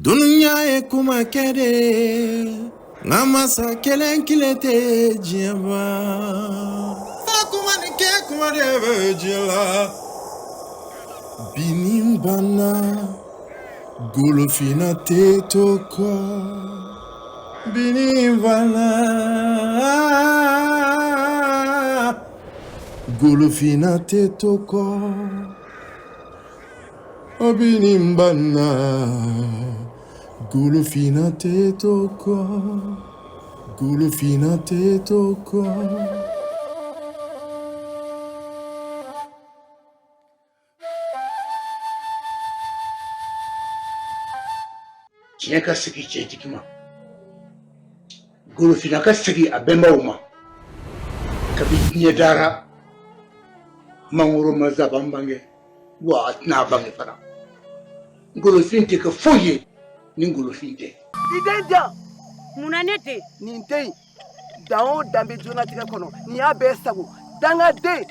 Dunuya ye kuma kɛ de ye nka masa kelen kelen tɛ diɲɛ ban fɔ kuma ni kɛ kuma de bɛ diɲɛ la bi ni banna golofinna tɛ to kɔ bi ni banna golofinna tɛ to kɔ. O bi ni banna golofinna tɛ to kɔ golofinna tɛ to kɔ. Tiɲɛ ka segin tiɲɛtigi ma, golofinna ka segin a bɛnbaw ma. Kabi diɲɛ dara, mangoro ma zaban bange, wa a tɛna a bange fana. Golofin tɛ kɛ foyi ye ni golofin tɛ. I den di yan. Munna ne den? Nin den dan o dan bɛ diɲɛlatigɛ kɔnɔ, nin y'a bɛɛ sago. Dangaden,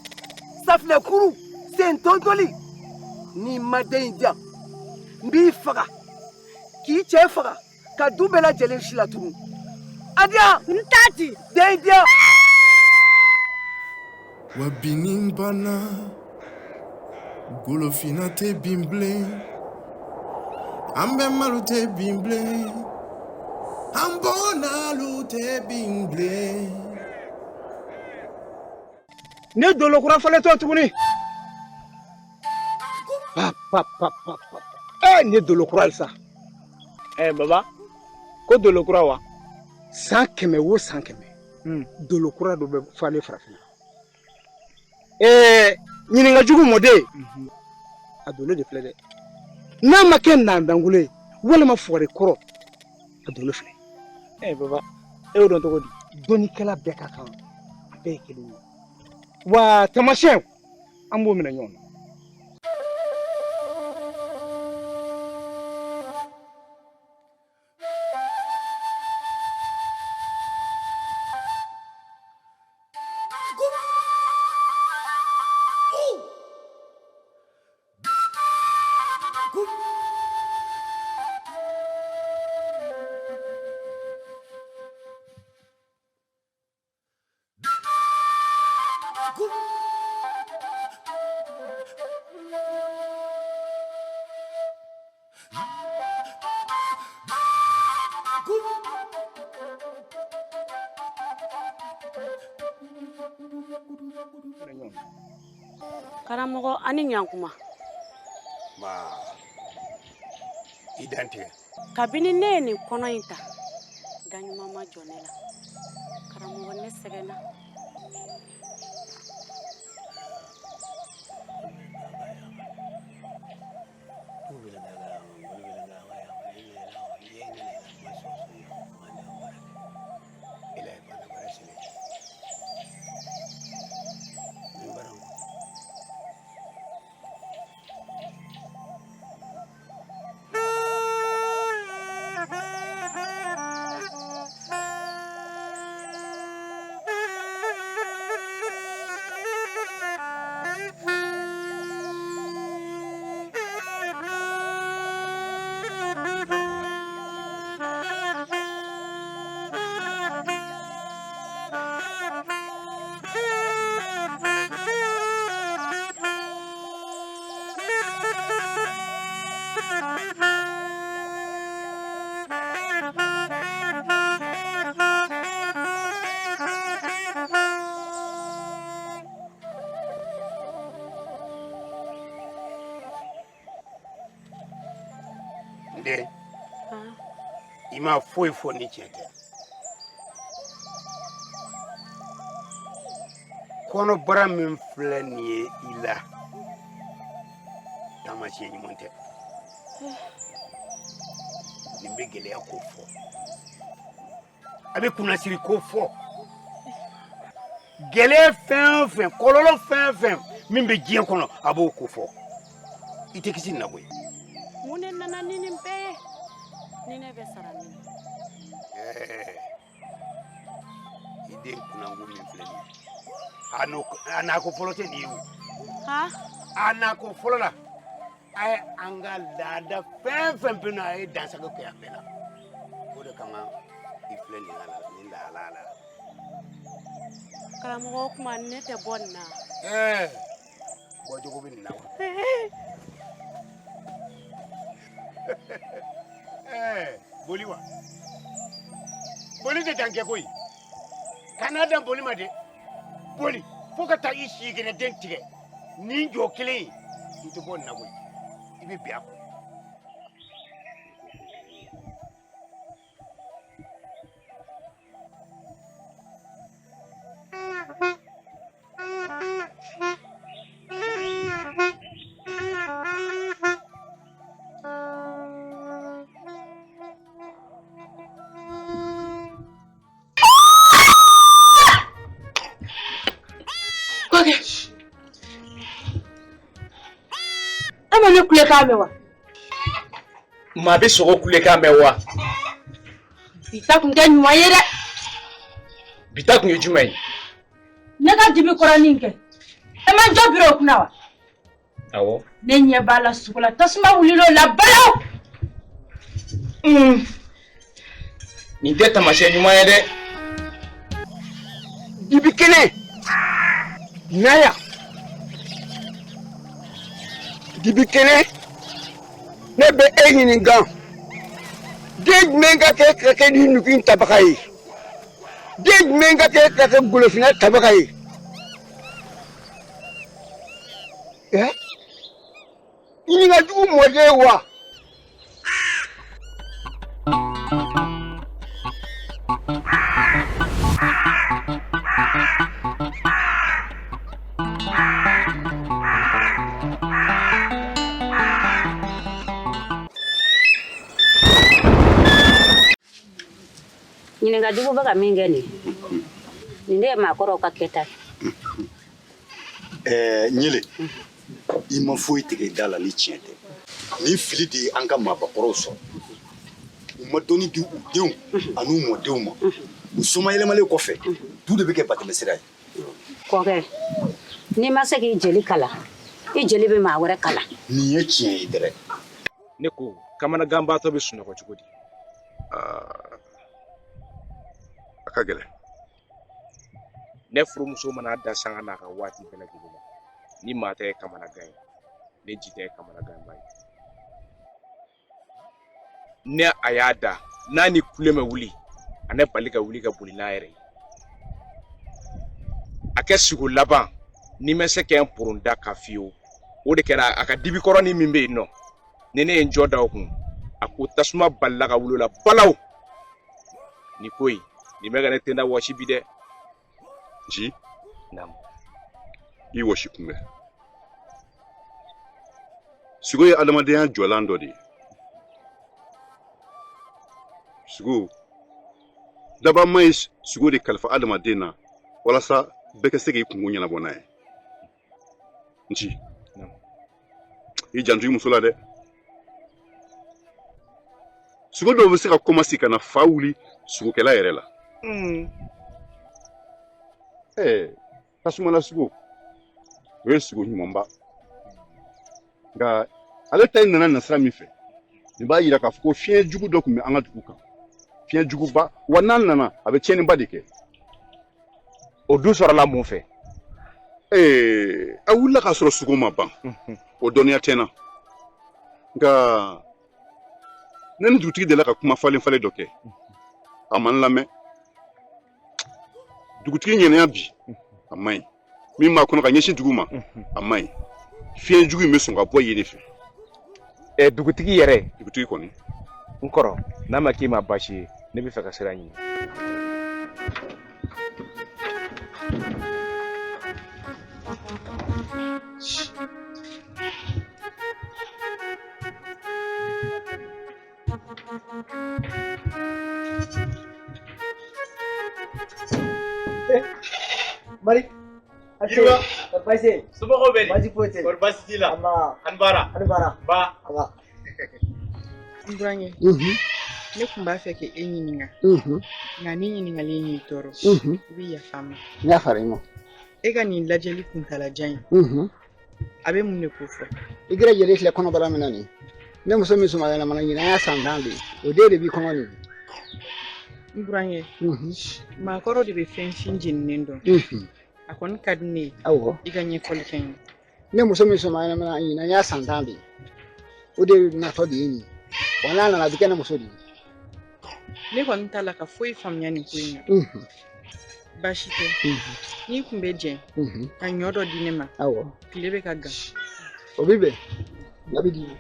safinɛkuru, sen tontoli. N'i ma den in di yan, n b'i faga, k'i cɛ faga, ka du bɛɛ lajɛlen si latunu. A di yan. N t'a di. Den di yan. Wa bi ni banna golofinna tɛ bin bilen, an bɛnbalu tɛ bin bilen, an bɔnnalu tɛ bin bilen. Ne dolo kura falentɔ tuguni. Pa pa pa pa pa. Nin ye dolo kura ye sa. Baba, ko dolo kura wa? San 100 o san 100. Dolo kura dɔ bɛ falen farafinna. Ɲininka jugu mɔden. A dolo de filɛ dɛ. N'a ma kɛ nandankolon ye walima fugari kɔrɔ, a dolo filɛ. Baba, e y'o dɔn cogo di? Dɔnnikɛla bɛɛ ka kan, a bɛɛ ye kelen ye. Wa taamasiyɛn, an b'o minɛ ɲɔgɔn na. Karamɔgɔ, a ni ɲankuma. I dantigɛ. Kabini ne ye nin kɔnɔ in ta, da ɲuman ma jɔ ne la. Karamɔgɔ, ne sɛgɛnna. N den, i ma foyi fɔ ni tiɲɛ tɛ. Kɔnɔbara min filɛ nin ye i la, taamasiyɛn ɲuman tɛ. Nin bɛ gɛlɛya ko fɔ, a bɛ kunnasiri ko fɔ. Gɛlɛya fɛn o fɛn, kɔlɔlɔ fɛn o fɛn min bɛ diɲɛ kɔnɔ, a b'o ko fɔ. I tɛ kisi nin na koyi. Mun de nana ni nin bɛɛ ye? Ni ne bɛ sara min na. I den kunnango min filɛ nin ye, a nako fɔlɔ tɛ nin ye o. A nako fɔlɔ la. A ye an ka laada fɛn fɛn bɛ na, a ye dansago kɛ a bɛɛ la. O de kama i filɛ nin la, nin lahala la. Karamɔgɔ, o tuma ne tɛ bɔ nin na? Ɛɛ, bɔcogo bɛ nin na wa? Ɛɛ, boli wa? Boli tɛ dan kɛ koyi. Kana dan boli ma dɛ, boli fo ka taa i si kɛnɛ den tigɛ nin jɔ kelen ye. I tɛ bɔ nin na koyi, i bɛ bin a kɔnɔ. Kɔkɛ, e ma ne kulekan mɛn wa? Maa bɛ sogo kulekan mɛn wa? Bi ta kun tɛ ɲuman ye dɛ. Bi ta kun ye jumɛn ye? Ne ka dibi kɔrɔnin kɛ, e ma jɔ biri o kunna wa? Awɔ. Ne ɲɛ b'a la sugo la, tasuma wulila o la balawu. Nin tɛ taamasiyɛn ɲuman ye dɛ. Dibi kelen na yan, dibi kelen, ne bɛ e ɲininka, den jumɛn ka kɛ ka kɛ nin nugu in tabaga ye? Den jumɛn ka kɛ ka kɛ golofinna tabaga ye? Ɛ, ɲininka jugu mɔden wa? Ɲininka jugu bɛ ka min kɛ nin, nin de ye maakɔrɔw ka kɛta ye. Ɛɛ ɲele, i ma foyi tigɛ i da la ni tiɲɛ tɛ. Nin fili de ye an ka maabakɔrɔw sɔrɔ. U ma dɔnni di u denw an'u mɔdenw ma. U somayɛlɛmalen kɔfɛ, du de bɛ kɛ batɛmɛsira ye. Kɔkɛ, n'i ma se k'i jeli kalan, i jeli bɛ maa wɛrɛ kalan. Nin ye tiɲɛ ye dɛrɛ. Ne ko, kamanaganbaatɔ bɛ sunɔgɔ cogo di? A ka gɛlɛn. Ne furumuso mana da sanga n'a ka waati bɛɛ lajɛlen la, ni maa tɛ ye kamanagan ye, ne ji tɛ ye kamanaganba ye. Ne a y'a da n'a ni kule ma wuli, a ne bali ka wuli ka boli n'a yɛrɛ ye. A kɛ sugo laban ni ma se kɛ n poron da ka fiyewu. O de kɛra a ka dibikɔrɔnin min bɛ yen nɔ, ni ne ye n jɔ da o kun, a ko tasuma balila ka wuli o la balawu. Ni ko in nin bɛ ka ne tenda wɔsi bi dɛ. Ji. Naamu. I wɔsi kunbɛn. Sugo ye adamadenya jɔlan dɔ de ye. Sugo, dabama ye sugo de kalifa adamaden na walasa bɛɛ ka se k'i kunko ɲɛnabɔ n'a ye. Nci, i janto i muso la dɛ. Sugo dɔw bɛ se ka kɔmasi ka na fa wuli sugokɛla yɛrɛ la. Ɛɛ, tasumala sugo, o ye sugo ɲumanba, nka ale ta in nana nasira min fɛ, nin b'a yira k'a fɔ ko fiɲɛ jugu dɔ tun bɛ an ka dugu kan, fiɲɛ juguba wa, n'a nana a bɛ tiɲɛniba de kɛ. O dun sɔrɔla mun fɛ? Ee, a wulila k'a sɔrɔ sugo ma ban, o dɔnniya tɛ n na, nka ne ni dugutigi delila ka kuma falen falen dɔ kɛ, a ma n lamɛn. Dugutigi ŋaniya bi a man ɲi, min b'a kɔnɔ ka ɲɛsin dugu ma a man ɲi. Fiɲɛ jugu in bɛ sɔn ka bɔ yen de fɛ. Ɛ, dugutigi yɛrɛ? Dugutigi kɔni. N kɔrɔ, n'a ma k'i ma baasi ye, ne bɛ fɛ ka sira ɲini. Mari. Yiwa. Baasi tɛ. Somɔgɔw bɛ di? Baasi foyi tɛ. Kɔri baasi t'i la? Nba. An baara. An baara. Ba. Aba. N burankɛ, ne tun b'a fɛ k'e ɲininka, nka ni ɲininkali in y'i tɔɔrɔ, i bɛ yafa n ma. N yafara i ma. E ka nin lajɛli kuntalajan in, A bɛ mun de ko fɔ? I gɛrɛ jeli filɛ kɔnɔbara min na nin, ne muso min suma yɛlɛmana ɲinan y'a san 10 de ye, o den de b'i kɔnɔ nin. N burankɛ, maakɔrɔ de bɛ fɛn sin jeninen dɔn. A kɔni ka di ne ye. Awɔ. I ka ɲɛfɔli kɛ n ye. Ne muso min suma yɛlɛmana ɲinan y'a san 10 de ye, o de natɔ de ye nin ye. Wa n'a nana, a bɛ kɛ ne muso de ye. Ne kɔni t'a la ka foyi faamuya nin ko in na. Baasi tɛ. N'i tun bɛ jɛn ka ɲɔ dɔ di ne ma. Awɔ. Tile bɛ ka gan. O bɛ bɛn. A bɛ di.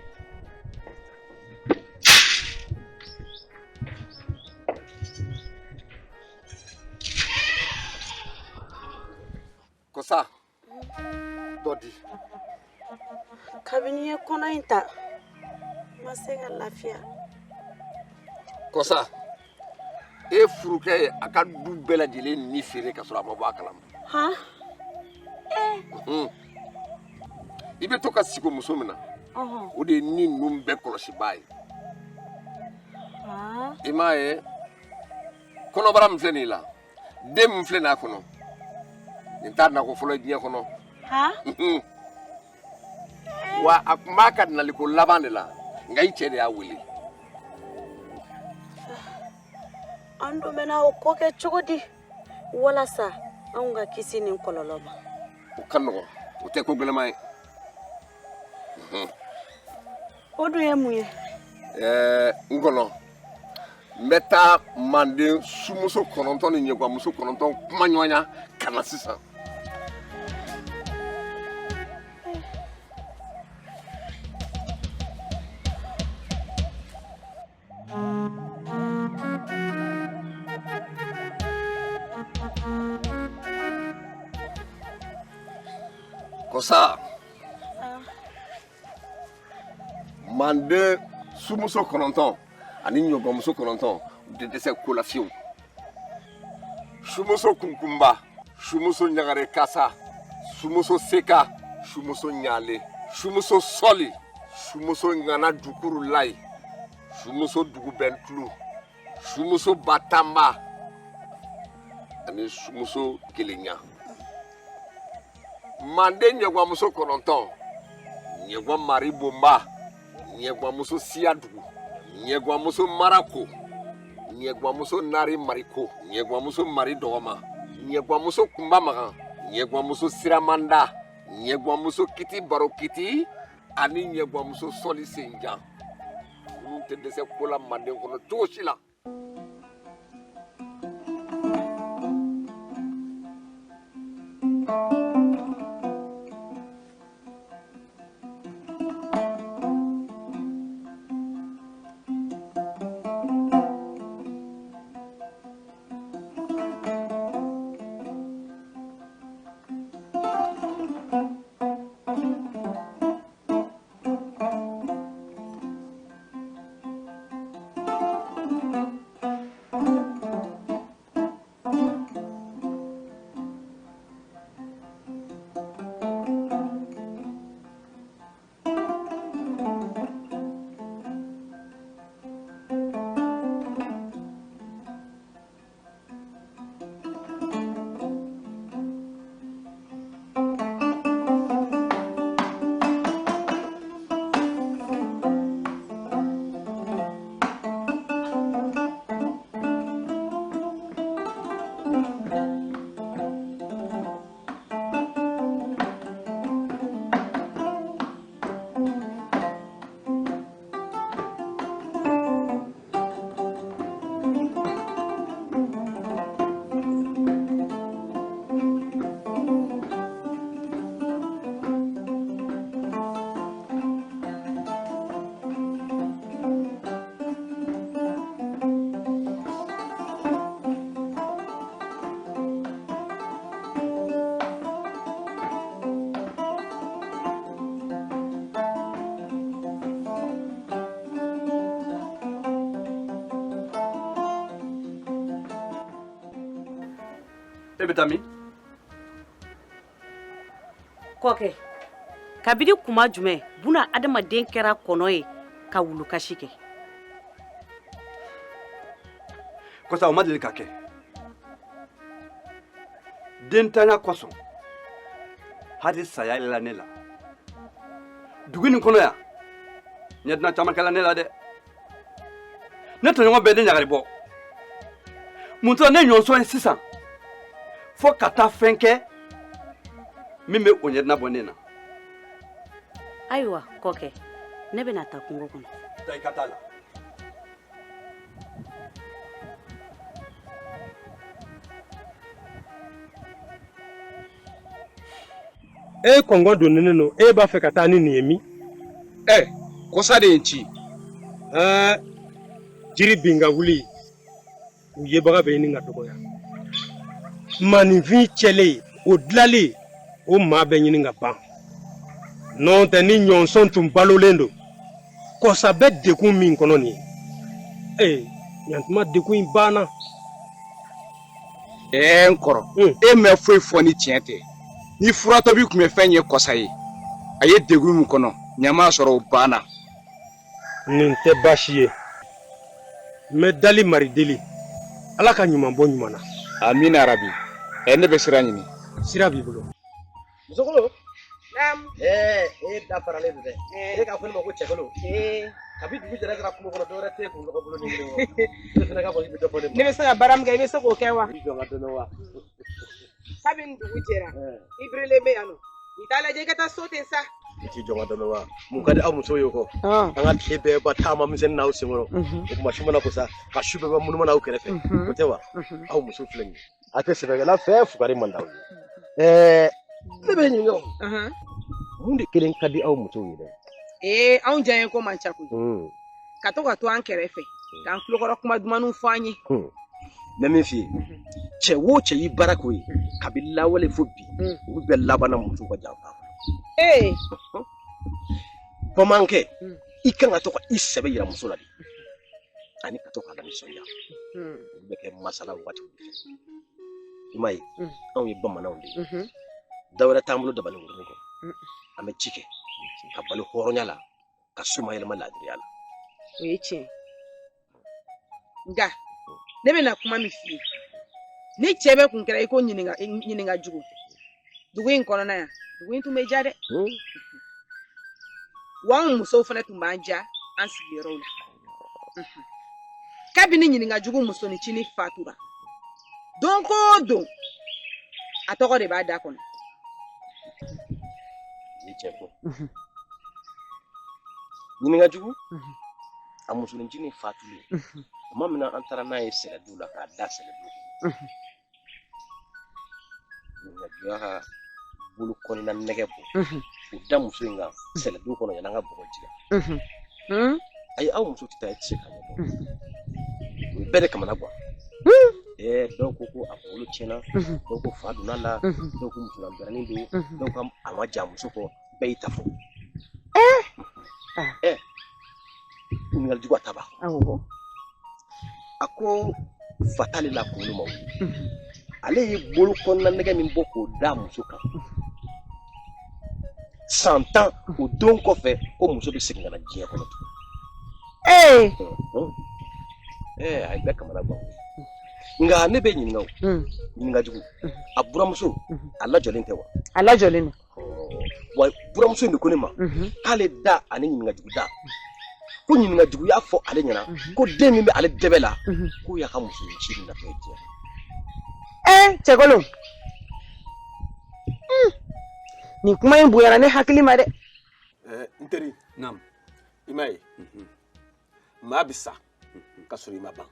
Kosa, dɔ di. Kabini n ye kɔnɔ in ta, n ma se ka lafiya. Kosa, e furukɛ ye a ka du bɛɛ lajɛlen ni feere ka sɔrɔ a ma bɔ a kalama. Han? I bɛ to ka sigi muso min na, o de ye ni ninnu bɛɛ kɔlɔsibaa ye. I m'a ye, kɔnɔbara min filɛ nin la, den min filɛ nin y'a kɔnɔ, nin t'a nako fɔlɔ ye diɲɛ kɔnɔ. Wa a tun b'a ka naliko laban de la, nka i cɛ de y'a wele. An dun bɛna o ko kɛ cogo di walasa anw ka kisi nin kɔlɔlɔ ma? O ka nɔgɔn, o tɛ ko gɛlɛman ye. O dun ye mun ye? N kɔnɔ, n bɛ taa manden sumuso 9 ni ɲɛguwamuso 9 kuma ɲɔgɔnya ka na sisan. Kosa, manden sumuso 9 ani ɲɔgɔnmuso 9 u tɛ dɛsɛ ko la fiyewu. Sumuso kunkunba, sumuso ɲagare kasa, sumuso seka, sumuso ɲale, sumuso sɔli, sumuso ŋana dukuru layi, sumuso dugubɛntulu, sumuso batanba ani sumuso kelenya. Manden ɲɛguwamuso 9, ɲɛguwa mari bonba, ɲɛguwamuso siyadugu, ɲɛguwamuso marako, ɲɛguwamuso nari mariko, ɲɛguwamuso mari dɔgɔma, ɲɛguwamuso kunba magan, ɲɛguwamuso siramanda, ɲɛguwamuso kiti baro kiti ani ɲɛguwamuso sɔli senjan. Ninnu tɛ dɛsɛ ko la manden kɔnɔ cogo si la. E bɛ taa min? Kɔkɛ, kabini kuma jumɛn buna adamaden kɛra kɔnɔ ye ka wulukasi kɛ? Kɔsa, o ma deli ka kɛ. Dentanya kosɔn, hali saya yɛlɛla ne la. Dugu nin kɔnɔ yan, ɲɛdina caman kɛla ne la dɛ. Ne tɔɲɔgɔn bɛɛ ne ɲagali bɔ. Mun tora ne ɲɔnsɔn ye sisan fo ka taa fɛn kɛ min bɛ o ɲɛdina bɔ ne na. Ayiwa kɔkɛ, ne bɛna taa kungo kɔnɔ. Taa i ka taa la. E kɔngɔ donnen don, e b'a fɛ ka taa ni nin ye min? Ɛ, kɔsa de ye n ci. Ɛɛ, jiri bin ka wuli, u yebaga bɛ ɲini ka dɔgɔya. Maaninfin cɛlen, o dilalen, o maa bɛ ɲini ka ban. N'o tɛ ni ɲɔnsɔn tun balolen don, kɔsa bɛ degun min kɔnɔ nin ye, ee, ɲantuma degun in banna. Ɛɛ n kɔrɔ, e ma foyi fɔ ni tiɲɛ tɛ. Ni furatɔbi tun bɛ fɛn ye kɔsa ye, a ye degun min kɔnɔ, ɲama sɔrɔ o banna. Nin tɛ baasi ye. N bɛ dali mari deli, Ala ka ɲuman bɔ ɲuman na. Amina yarabi. Ɛ, ne bɛ sira ɲini. Sira b'i bolo. Musokolo. Naamu. Ɛɛ e da faralen don dɛ. E k'a fɔ ne ma ko cɛkolo. Kabi dugu jɛra kɛra kungo kɔnɔ, dɔwɛrɛ tɛ e kun lɔgɔ bolo ni kelen kɔ. E fana k'a fɔ k'i bɛ dɔ fɔ ne ma. Ne bɛ se ka baara min kɛ, i bɛ se k'o kɛ wa? I jɔ n ka dɔn wa. Kabini dugu jɛra, i birilen bɛ yan nɔ. I t'a lajɛ i ka taa so ten sa. I t'i jɔ n ka dɔn wa. Mun ka di aw musow ye o kɔ? An ka tile bɛɛ ba taama misɛnnin n'aw senkɔrɔ. O tuma su mana ko sa, ka su bɛɛ bɛ munumunu n'aw kɛrɛfɛ. O tɛ wa? Aw muso filɛ nin ye. A tɛ sɛbɛkɛla fɛ, fugari man d'aw ye. Ɛɛ, ne bɛ ɲininka o. Mun de kelen ka di aw musow ye dɛ? Ee, anw diyaɲɛ ko man ca koyi. Ka to ka to an kɛrɛfɛ, k'an tulokɔrɔ kuma dumanw fɔ an ye. N bɛ min f'i ye, cɛ o cɛ y'i baara k'o ye kabi lawale fo bi, olu bɛɛ labanna musow ka janfa. Ee. Bamanankɛ, i kan ka to ka i sɛbɛ yira muso la de, ani ka to k'a lanisɔndiya. Olu bɛ kɛ masala waatiw de fɛ. I m'a ye, anw ye bamananw de ye, da wɛrɛ t'an bolo dabali wurunin kɔ. An bɛ ci kɛ ka balo hɔrɔnya la, ka somayɛlɛma laadiriya la. O ye tiɲɛ, nka ne bɛna kuma min f'i ye, ni cɛ bɛɛ kun kɛra i ko ɲininka jugu dugu in kɔnɔna yan, dugu in tun bɛ diya dɛ. Wa anw musow fana tun b'an diya an sigiyɔrɔw la. Kabini ɲininka jugu musonicinin fatura, don o don a tɔgɔ de b'a da kɔnɔ. I ye tiɲɛ fɔ. Ɲininka jugu a musonicinin fatulen, tuma min na an taara n'a ye sɛlɛdu la k'a da sɛlɛdu, ɲininka jugu ka bolo kɔnina nɛgɛ bɔ k'o da muso in kan sɛlɛdu kɔnɔ yan'an ka bɔgɔ jigin. Ayi, aw muso tɛ taa, e tɛ se k'a ɲɛdɔn. O ye bɛɛ de kamana gan. Ɛɛ, dɔw ko ko a kunkolo tiɲɛna, dɔw ko fa donna a la, dɔw ko musolanbɛrɛnin don, dɔw ko a ma jan muso kɔ, bɛɛ y'i ta fɔ. Ɛɛ, ɲininkali jugu a ta b'a kɔnɔ. A ko fa t'ale la, kunkolo ma wuli. Ale ye bolo kɔnɔna nɛgɛ min bɔ k'o da muso kan san 10, o don kɔfɛ ko muso bɛ segin ka na diɲɛ kɔnɔ tugun. Ee. Ɛɛ, a ye bɛɛ kamana gan. Nka ne bɛ ɲininka o, ɲininka jugu a buramuso, a lajɔlen tɛ wa? A lajɔlen don. Wa buramuso in de ko ne ma k'ale da ani ɲininka jugu da, ko ɲininka jugu y'a fɔ ale ɲɛna ko den min bɛ ale dɛbɛ la, k'o y'a ka musonin natɔ ye diɲɛ. Ee, cɛkolon, nin kuma in bonyana ne hakili ma dɛ. N teri, i m'a ye, maa bɛ sa ka sɔrɔ i ma ban.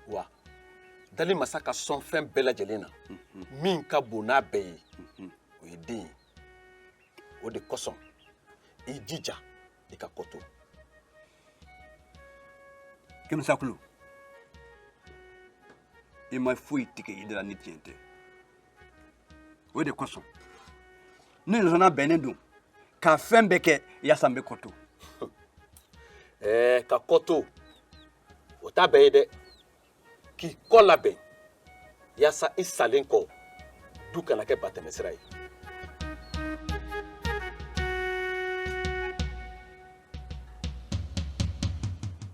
Wa dali masa ka sɔn fɛn bɛɛ lajɛlen na, min ka bon n'a bɛɛ ye, o ye den ye. O de kosɔn i jija i ka kɔ to. Kɛmɛsakulu, i ma foyi tigɛ i da la ni tiɲɛ tɛ. O de kosɔn ne ɲɔgɔnna bɛnnen don ka fɛn bɛɛ kɛ yaasa n bɛ kɔ to. Ɛɛ, ka kɔ to, o t'a bɛɛ ye dɛ. K'i kɔ labɛn yaasa i salen kɔ du kana kɛ batɛmɛsira ye.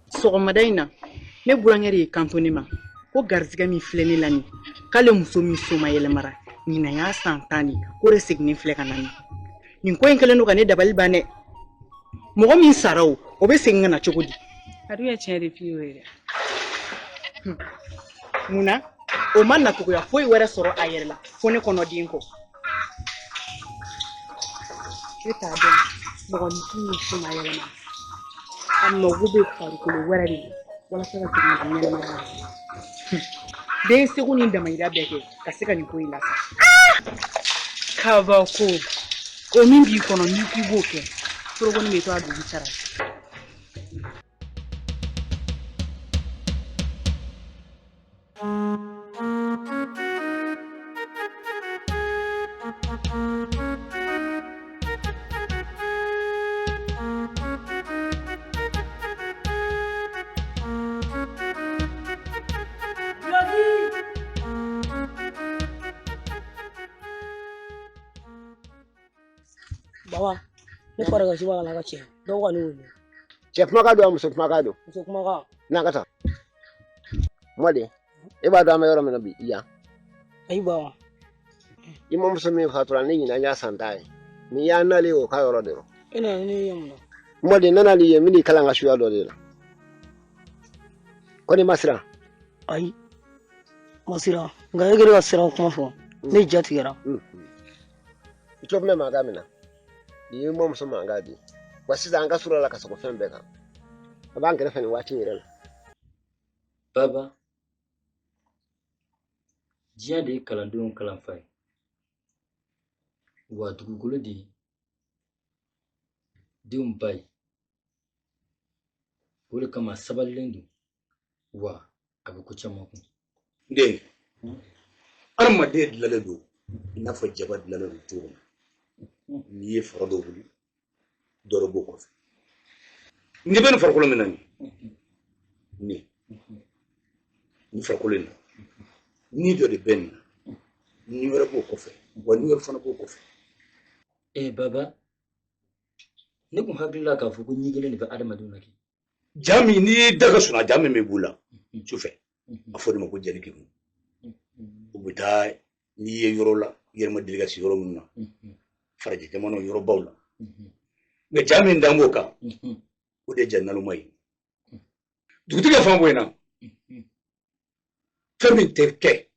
Sɔgɔmada in na, ne burankɛ de y'i kanto ne ma ko garizigɛ min filɛ ne la nin, k'ale muso min somayɛlɛmara ɲinan y'a san 10 de, k'o de seginnen filɛ ka na nin. Nin ko in kɛlen don ka ne dabali ban dɛ. Mɔgɔ min sara o, o bɛ segin ka na cogo di? A dun ye tiɲɛ de f'i ye o ye dɛ. Mun na? O ma nacogoya foyi wɛrɛ sɔrɔ a yɛrɛ la fo ne kɔnɔden kɔ. E t'a dɔn mɔgɔninfin min somayɛlɛma a mago bɛ farikolo wɛrɛ de la walasa ka segin ka na ɲɛnamaya la. Den seko ni damayira bɛɛ kɛ ka se ka nin ko in lasa. Kabako o min b'i kɔnɔ n'i k'i b'o kɛ forokoni bɛ to a dugu sara. Baba, ne fara ka suba kana ka cɛ dɔw ka ne wele. Cɛ kumakan don wa muso kumakan don? Muso kumakan. N'an ka taa. Mɔden, e b'a dɔn an bɛ yɔrɔ min na bi yan. Ayi baba. I mamuso min fatura ne ɲinan y'a san 10 ye. Nin y'an nalen o ka yɔrɔ de rɔ. E nana ne ye mun na? Mɔden, ne nana i ye n bɛn'i kalan n ka suya dɔ de la. Ko n'i ma siran? Ayi, ma siran. Nka e kɛlen ka siran kuma fɔ, ne ja tigɛra. I tulo bɛ mankan min na, nin y'i mamuso mankan de ye. Wa sisan an ka surun a la ka sɔgɔ fɛn bɛɛ kan. A b'an kɛrɛfɛ nin waati in yɛrɛ la. Baba, diɲɛ de ye kalandenw kalanfa ye. Wa dugukolo de ye denw ba ye. O de kama a sabalilen don, wa a bɛ ko caman kun. N den, adamaden dilanlen don i n'a fɔ jaba dilanlen don cogo min na. N'i ye fara dɔ wuli, dɔ wɛrɛ b'o kɔfɛ. N'i bɛ nin farikolo min na nin, nin farikolo in na, ni dɔ de bɛ nin na, ni wɛrɛ b'o kɔfɛ, wa ni wɛrɛ fana b'o kɔfɛ. Baba, ne kun hakili la k'a fɔ ko ɲi kelen de bɛ adamadenw na kɛ. Ja min n'i y'i da ka sunɔgɔ, ja min bɛ b'u la sufɛ, a fɔ o de ma ko jali kekun. U bɛ taa n'i ye yɔrɔ la, i yɛrɛ ma deli ka se yɔrɔ minnu na, farajɛ jamanaw yɔrɔbaw la. Nka ja min dan b'o kan, o de ye ja naloma ye. Dugutigi ka fanga bonyana, fɛn min tɛ kɛ,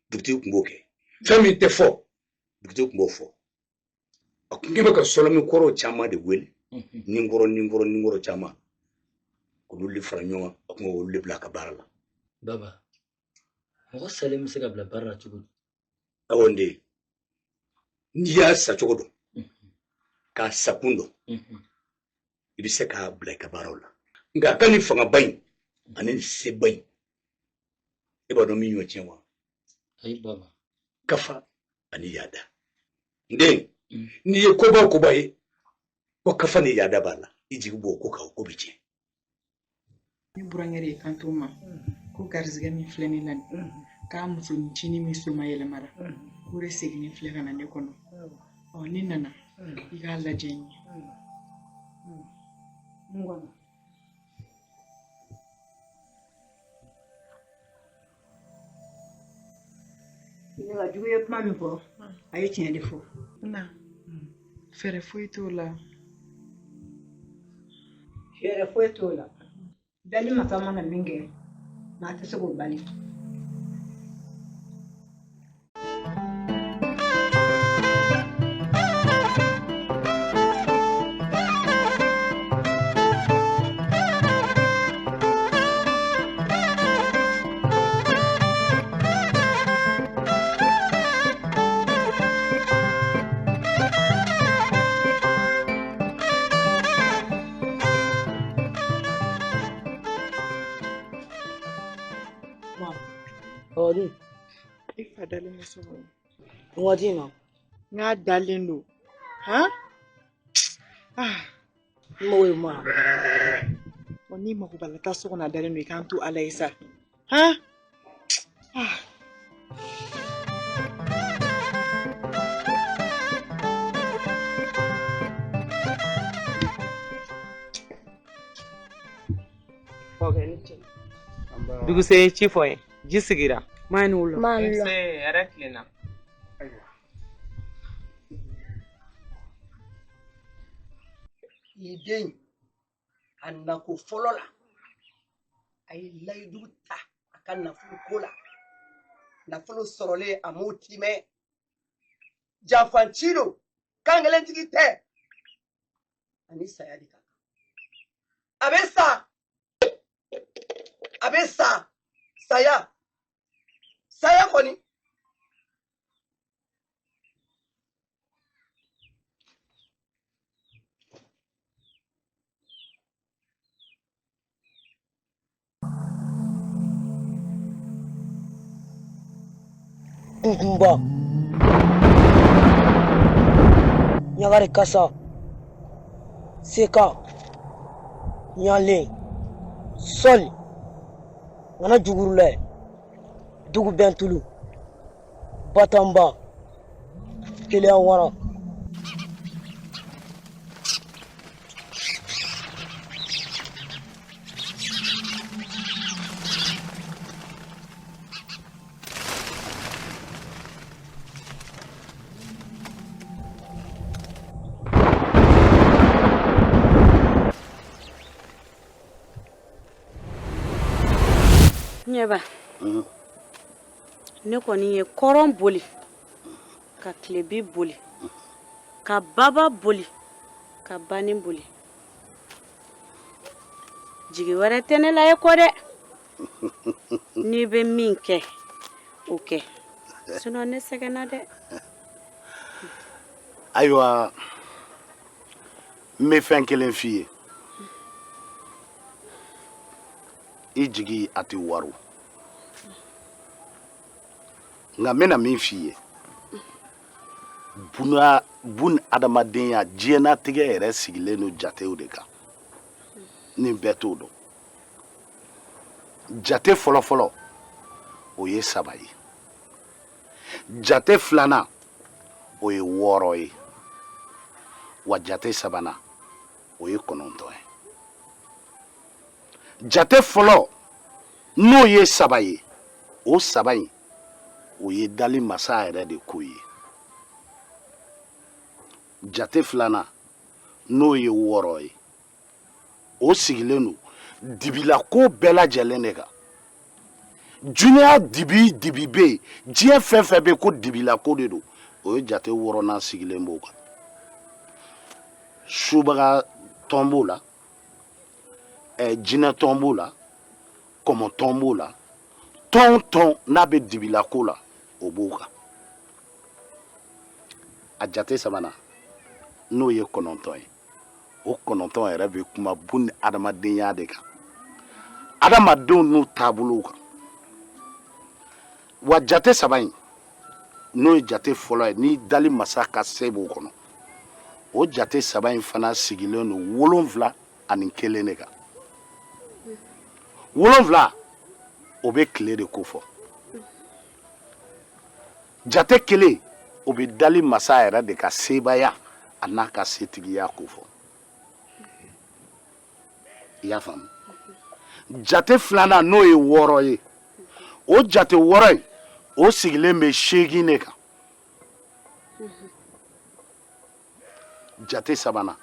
dugutigi tun b'o kɛ. Fɛn min tɛ fɔ, dugutigi tun b'o fɔ. A kun bɛ ka sɔlɔmi kɔrɔw caman de wele, ninkɔrɔ ninkɔrɔ ninkɔrɔ caman, k'olu de fara ɲɔgɔn kan, a kun b'olu de bila a ka baara la. Baba, mɔgɔ salen bɛ se ka bila baara la cogo di? Awɔ n den, n'i y'a sa cogo dɔn, k'a sakun dɔn, i bɛ se k'a bila i ka baaraw la. Nka a ka nin fangaba in ani nin seba in, e b'a dɔn min y'o tiɲɛ wa? Ayi baba. Kafa ani yaada. N den, n'i ye koba o koba ye ko kafa ni yaada b'a la, i jigi b'o ko kan, o ko bɛ tiɲɛ. Ne burankɛ de ye kanto n ma ko garizigɛ min filɛ ne la nin, k'a musonin min somayɛlɛmara, k'o de seginnen filɛ ka na ne kɔnɔ. Ɔ ne nana i k'a lajɛ n ye. Ne ka jugu ye kuma min fɔ, a ye tiɲɛ de fɔ. Na, fɛɛrɛ foyi t'o la. Fɛɛrɛ foyi t'o la. Dali masa mana min kɛ, maa tɛ se k'o bali. I fa dalen bɛ so kɔnɔ. Nin waati in na? N k'a dalen don. Han? Ah. N mago bɛ mun na? Ɔ n'i mago b'a la taa so kɔnɔ a dalen don i k'an to Ala ye sa. Han? Ah. Duguse ye ci fɔ n ye ji sigira. Maa ni wula. Maa ni wula. Nse hɛrɛ tilenna. I den a nako fɔlɔ la, a ye layidu ta a ka nafolo ko la. Nafolo sɔrɔlen a m'o timɛ. Janfanci don, kankelentigi tɛ. Ani saya de ka kan. A bɛ sa, a bɛ sa, saya, saya kɔni. Kunkunba ɲagari kasa seka ɲalen sɔli ŋana jugurulɛ dugubɛntulu batanba keleya wara. Ɲɛba, ne kɔni ye kɔrɔn boli ka tilebi boli ka baba boli ka bani boli, jigi wɛrɛ tɛ ne la e kɔ dɛ. N'i bɛ min kɛ, o kɛ, sinon ne sɛgɛnna dɛ. Ayiwa, n bɛ fɛn kelen f'i ye, i jigi a tɛ waro, nka n bɛna min f'i ye, bun adamadenya diɲɛnatigɛ yɛrɛ sigilen don jatew de kan. Nin bɛɛ t'o dɔn. Jate fɔlɔfɔlɔ, o ye 3 ye. Jate filanan, o ye 6 ye. Wa jate sabanan, o ye 9 ye. Jate fɔlɔ n'o ye 3 ye, o 3 in, o ye dali masa yɛrɛ de ko ye. Jate filanan n'o ye 6 ye, o sigilen don dibilako bɛɛ lajɛlen de kan. Dunuya dibi dibi bɛ yen, diɲɛ fɛn fɛn bɛ yen ko dibilako de don, o ye jate 6nan sigilen b'o kan. Subaga tɔn b'o la, jinɛ tɔn b'o la, kɔmɔ tɔn b'o la, tɔn tɔn n'a bɛ dibilako la, o b'o kan. A jate sabanan n'o ye 9 ye, o 9 yɛrɛ bɛ kuma bun adamadenya de kan, adamadenw n'u taabolow kan. Wa jate 3 in n'o ye jate fɔlɔ ye, ni dali masa ka se b'o kɔnɔ, o jate 3 in fana sigilen don 71 de kan. 7, o bɛ tile de kofɔ. Jate 1, o bɛ dali masa yɛrɛ de ka sebaaya a n'a ka setigiya kofɔ. I y'a faamu? Jate filanan n'o ye 6 ye, o jate 6 in, o sigilen bɛ 8 de kan. Jate sabanan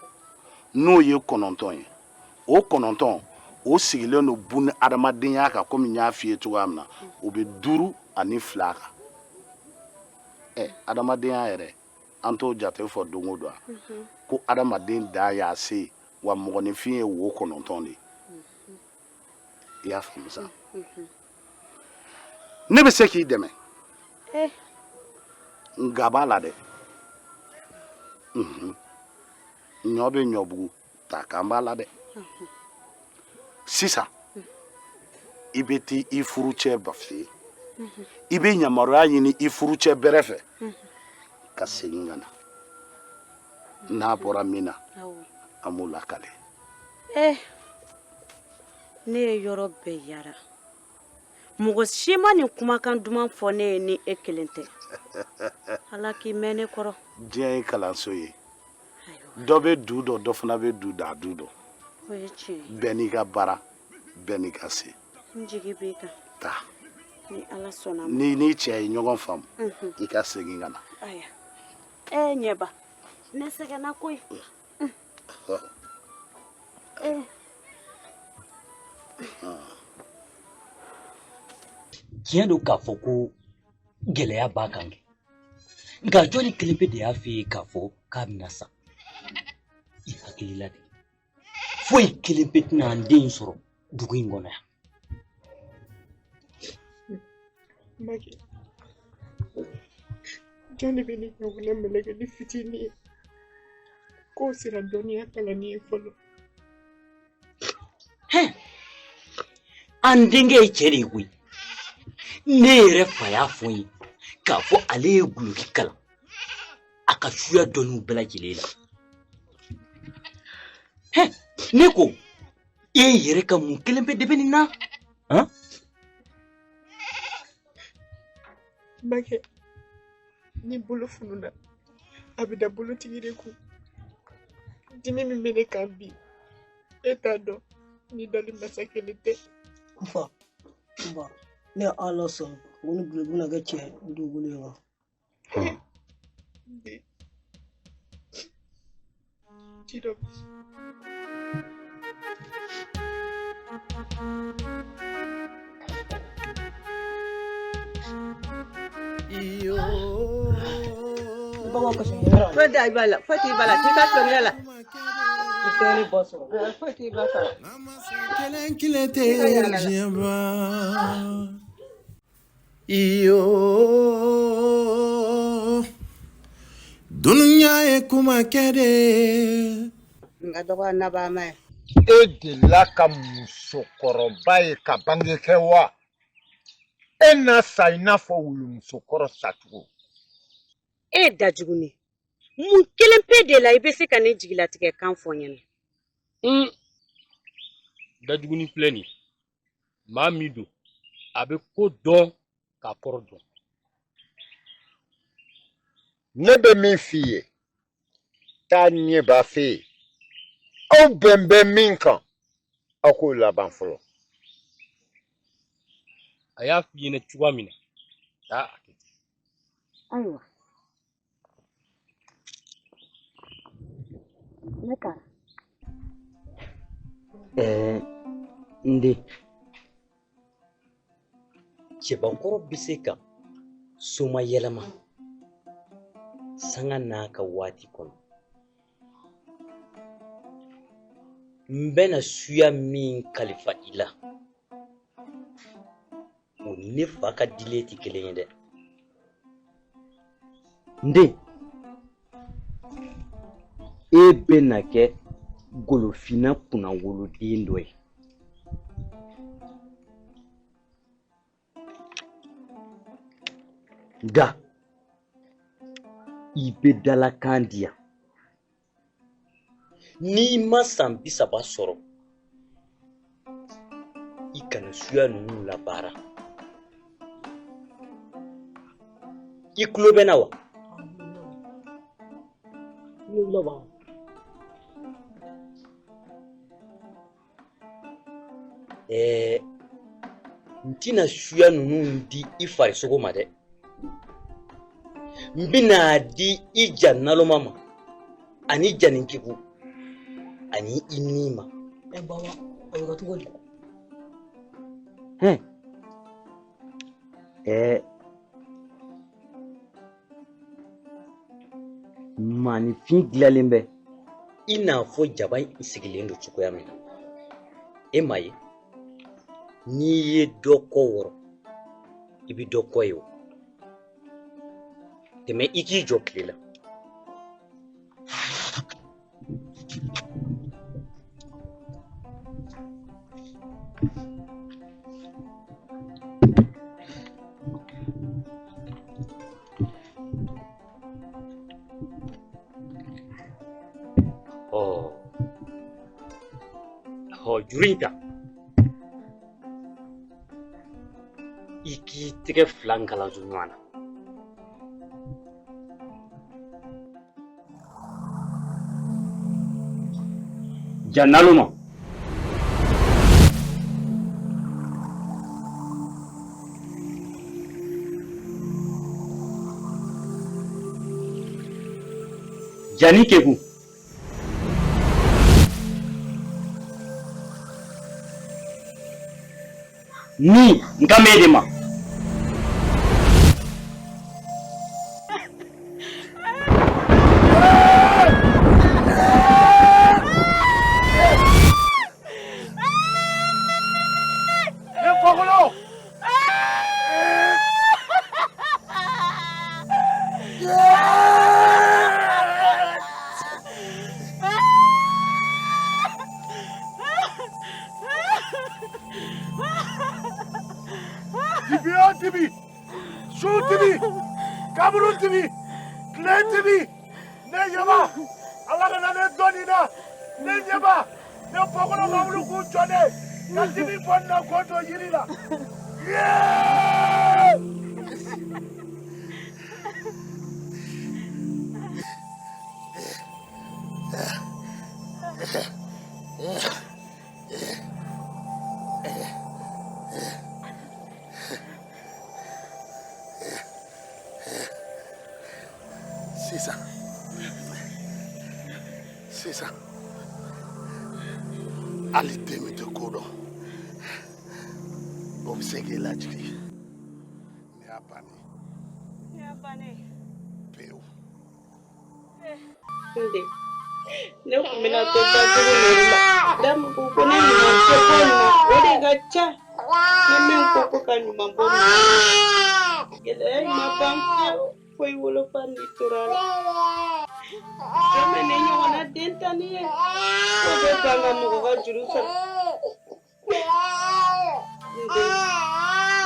n'o ye 9 ye, o 9, o sigilen don bun adamadenya kan, komi n y'a f'i ye cogoya min na, o bɛ 5 ani 2 kan. Adamadenya yɛrɛ, an t'o jate fɔ don o don wa? Ko adamaden dan y'a se, wa mɔgɔninfin ye wo 9 de ye. I y'a faamu sa? Ne bɛ se k'i dɛmɛ, nka b'a la dɛ. Ɲɔ bɛ ɲɔbugu ta kan b'a la dɛ. Sisan i bɛ taa i furucɛ ba fɛ yen, i bɛ yamaruya ɲini i furucɛ bɛrɛ fɛ ka segin ka na. N'a bɔra min na, an b'o lakale. Ne ye yɔrɔ bɛɛ yaara, mɔgɔ si ma nin kumakan duman fɔ ne ye ni e kelen tɛ. Ala k'i mɛn ne kɔrɔ. Diɲɛ ye kalanso ye, dɔ bɛ du dɔn, dɔ fana bɛ du da du dɔn. O ye tiɲɛ ye. Bɛɛ n'i ka baara, bɛɛ n'i ka se. N jigi b'i kan. Taa. Ni Ala sɔnna ma. N'i n'i cɛ ye ɲɔgɔn faamu, i ka segin ka na. Ayiwa. Ɲɛba, ne sɛgɛnna koyi. Tiɲɛ don k'a fɔ ko gɛlɛya b'a kan kɛ, nka jɔnni kelen pe de y'a f'i ye k'a fɔ k'a bɛna sa? I hakili la de, foyi kelen pe tɛna an den in sɔrɔ dugu in kɔnɔ yan. Maki, jɔn de bɛ ne ɲɔgɔnna mɛlɛkɛnin fitinin ye k'o sera dɔnniya kalanni ye fɔlɔ? Hɛn, an denkɛ ye cɛ de ye koyi. Ne yɛrɛ fa y'a fɔ n ye k'a fɔ ale ye guloki kalan a ka suya dɔnniw bɛɛ lajɛlen la. Hɛn, ne ko e yɛrɛ ka mun kelen pe de bɛ nin na? Han? Bakɛ, ni bolo fununa, a bɛ da bolotigi de kun. Dimi min bɛ ne kan bi, e t'a dɔn ni dali masa kelen tɛ. N fa, n ba, ne ye Ala sɔn ko ni guloki bɛna kɛ cɛ dugukolo in kan. Den, ci dɔ Foyi t'i b'a la, foyi t'i b'a la, t'i ka tulonkɛ la. I tɛ ne ba sɔrɔ. Foyi t'i ba sɔrɔ. Kelen kelen tɛ diɲɛ ban. Iyo dunuya ye kuma kɛ de ye. N ka dɔgɔ nabama ye. E delila ka musokɔrɔba ye ka bange kɛ wa? E na sa i n'a fɔ wulumusokɔrɔ sacogo. E dajuguni, mun kelen pe de la i bɛ se ka ne jigilatigɛ kan fɔ n ɲɛna? Dajuguni filɛ nin ye, maa min don, a bɛ ko dɔn k'a kɔrɔ dɔn. Ne bɛ min f'i ye, taa ɲɛba fɛ yen. Aw bɛn bɛ min kan, aw k'o laban fɔlɔ. A y'a f'i ɲɛna cogoya min na, taa a kɛ ten. Ayiwa, ne taara. Ɛɛ, n den, cɛbakɔrɔ bɛ se ka somayɛlɛma sanga n'a ka waati kɔnɔ. N bɛna suya min kalifa i la, o ni ne fa ka dilen tɛ kelen ye dɛ. N den, e bɛna kɛ golofinna kunnawoloden dɔ ye. Nka i bɛ dalakan di yan. N'i ma san 30 sɔrɔ, i kana suya ninnu labaara. I tulo bɛ n na wa? Tulo b'a la. Ɛɛ, n tɛna suya ninnu di i farisogo ma dɛ. N bɛna di i ja naloma ma ani janinkeku ani i ni ma. Ɛ baba, o bɛ kɛ cogo di? Hɛn, ɛɛ, maaninfin dilanlen bɛ i n'a fɔ jaba in sigilen don cogoya min na. E m'a ye, n'i ye dɔ kɔ wɔrɔ, i bɛ dɔ kɔ ye. O tɛmɛ, i k'i jɔ tile la. Ɔ, juru in ta, i k'i tɛgɛ fila ngalanzu ɲɔgɔn na. Ja naloma. Jani keku. Ni n kan b'e de ma. Ne fakolo! Dibi o dibi, su dibi, kaburu dibi, tile dibi, ne ɲɛba, ala kana ne dɔn nin na, ne ɲɛba, ne bɔkolo ka wuli k'u jɔ ne, ka dibi bɔ n na k'o don yiri la. Yee! Sisan sisan hali den min tɛ ko dɔn o bɛ se k'i lajigin nin y'a bannen Nin y'a bannen pewu. N den, ne tun bɛna to dajugu ninnu la. Da min ko ko ne ɲuman tɛ bɔ nin na, o de ka ca. Ni min ko ko ka ɲuman bɔ nin na. Gɛlɛya in ma ban fiyewu fo i wolofa ni tora a la. Jɔn bɛ ne ɲɔgɔnna den tanni ye k'o bɛ ban ka mɔgɔ ka juru sara. N den,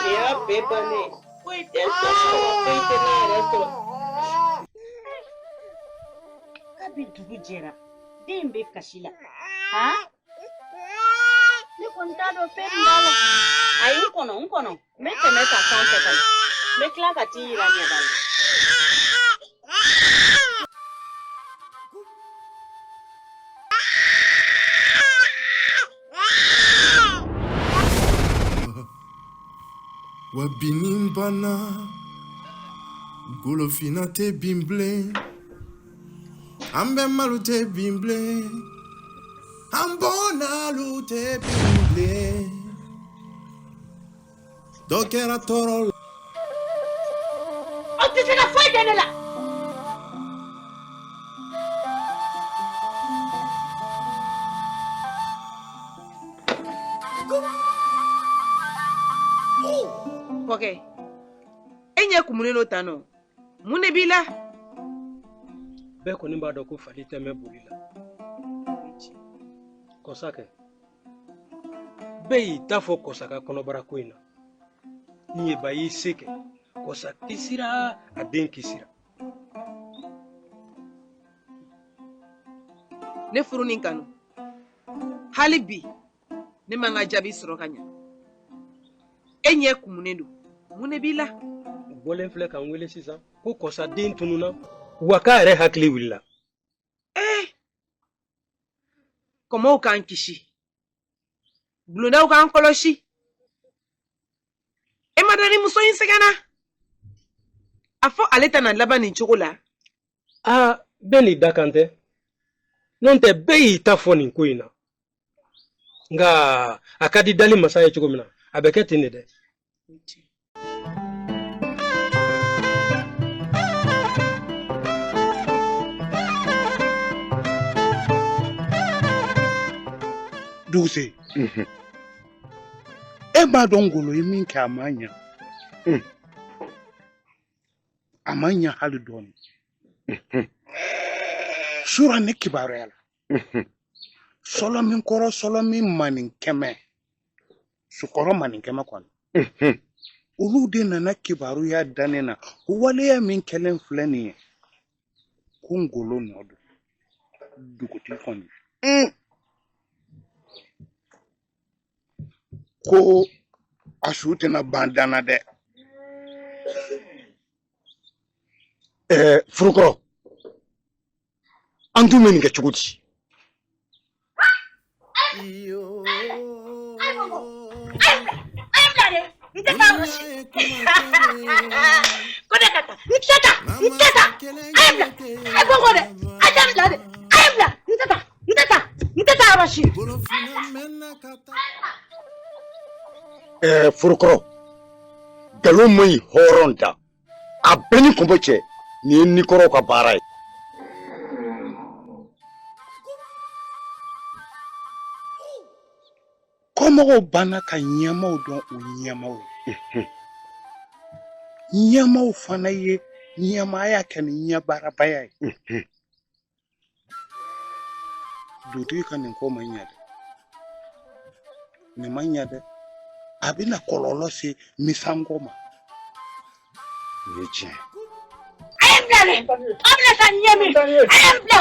nin y'a bɛɛ bannen ye. Foyi tɛ sɔrɔ wa foyi tɛ ne yɛrɛ sɔrɔ. Kabi dugu jɛra, den in bɛ kasi la. Han? Ne kɔni t'a dɔn fɛn min b'a la. Ayi, n kɔnɔ, n kɔnɔ. N bɛ tɛmɛ ta sanfɛ ka na. N bɛ tila ka t'i yira ɲɛda la. Wa binni banna golofinna tɛ bin bilen an bɛnbalu tɛ bin bilen an bɔnnalu tɛ bin bilen dɔ kɛra tɔɔrɔ la. Aw tɛ se ka foyi kɛ ne la. Kɔkɛ, e ɲɛ kumunen don tan nɔ, mun de b'i la? Bɛɛ kɔni b'a dɔn ko fali tɛ mɛn boli la. Kɔsa kɛ, bɛɛ y'i ta fɔ kɔsa ka kɔnɔbara ko in na. Ɲɛba y'i se kɛ, kɔsa kisira, a den kisira. Ne furu nin kanu hali bi ne ma n ka jaabi sɔrɔ ka ɲa. E ɲɛ kumunen don, mun de b'i la? U bɔlen filɛ ka n wele sisan ko kɔsa den tununna, wa k'a yɛrɛ hakili wulila. Ee, kɔmɔw k'an kisi, bulondaw k'an kɔlɔsi. E ma da ni muso in sɛgɛnna, a fɔ ale tɛna laban nin cogo la. Aa, bɛɛ n'i dakan tɛ, n'o tɛ bɛɛ y'i ta fɔ nin ko in na, nka a ka di dali masa ye cogo min na, a bɛ kɛ ten de dɛ. Duguse, e b'a dɔn ngolo ye min kɛ, a ma ɲa, a ma ɲa hali dɔɔni. Sura ne kibaruya la, sɔlɔminkɔrɔ sɔlɔmin manin kɛmɛ sukɔrɔ manin kɛmɛ kɔni, olu de nana kibaruya da ne na ko waleya min kɛlen filɛ nin ye, ko ngolo nɔ don. Dugutigi kɔni ko a su tɛna ban dan na dɛ. Ɛɛ, furukɔrɔ, an dun bɛ nin kɛ cogo di? N tɛ taa yɔrɔ si. Ko ne ka taa, n tɛ taa, n tɛ taa. A ye n bila, a ye bɔ n kɔ dɛ, a ye n bila dɛ, a ye n bila, n tɛ taa, n tɛ taa, n tɛ taa yɔrɔ si. Forokɔrɔ, nkalon man ɲi hɔrɔn da. A bɛɛ ni kɔnbɔ cɛ, nin ye nikɔrɔw ka baara ye. Kɔmɔgɔw banna ka ɲɛmaw dɔn u ɲɛmaw ye. Ɲɛmaw fana ye ɲɛmaaya kɛ ni ɲɛbaarabaya ye. Dugutigi ka nin ko man ɲɛ dɛ, nin man ɲɛ dɛ, a bɛna kɔlɔlɔ se misanko ma. Nin ye tiɲɛ ye. A ye n bila dɛ! Aw bɛna taa ɲɛ min? A ye n bila!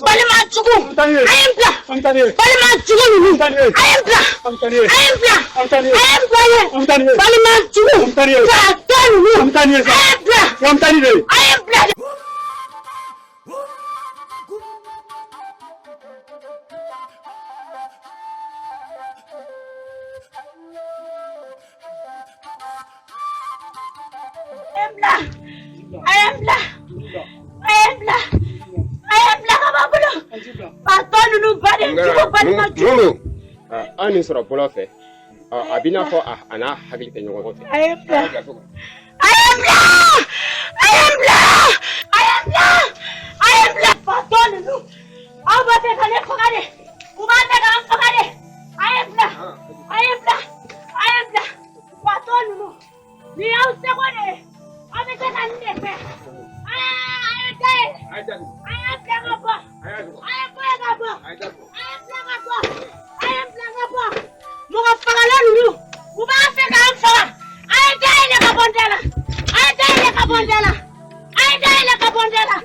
Balima jugu! A ye n bila! Balima jugu ninnu! A ye n bila! A ye n bila! A ye n bila ye! Balima jugu! Fatɔ ninnu! A ye n bila! A ye n bila dɛ! A ye n bila! A ye n bila! A ye n bila ka bɔ bolo! Fatɔ ninnu baden jugu balima jugu! Mun an nin sɔrɔ bɔlɔn fɛ, a b'i n'a fɔ a n'a hakili tɛ ɲɔgɔn fɛ. A ye n bila! A ye n bila! A ye n bila! A ye n bila! A ye n bila! Fatɔ ninnu! Aw b'a fɛ ka ne faga de! U b'a fɛ k'an faga de! A ye n bila! A ye n bila! A ye n bila! Fatɔ ninnu! Nin y'aw seko de ye! Aw bɛ se ka nin de kɛ! Aa a ye da yɛlɛ! A y'a bila ka bɔ! A ye bɔ yen ka bɔ! A ye bila ka bɔ! A ye bila ka bɔ! Mɔgɔ fagala ninnu! U b'a fɛ k'an faga! A ye da yɛlɛ ka bɔ n da la! A ye da yɛlɛ ka bɔ n da la! A ye da yɛlɛ ka bɔ n da la!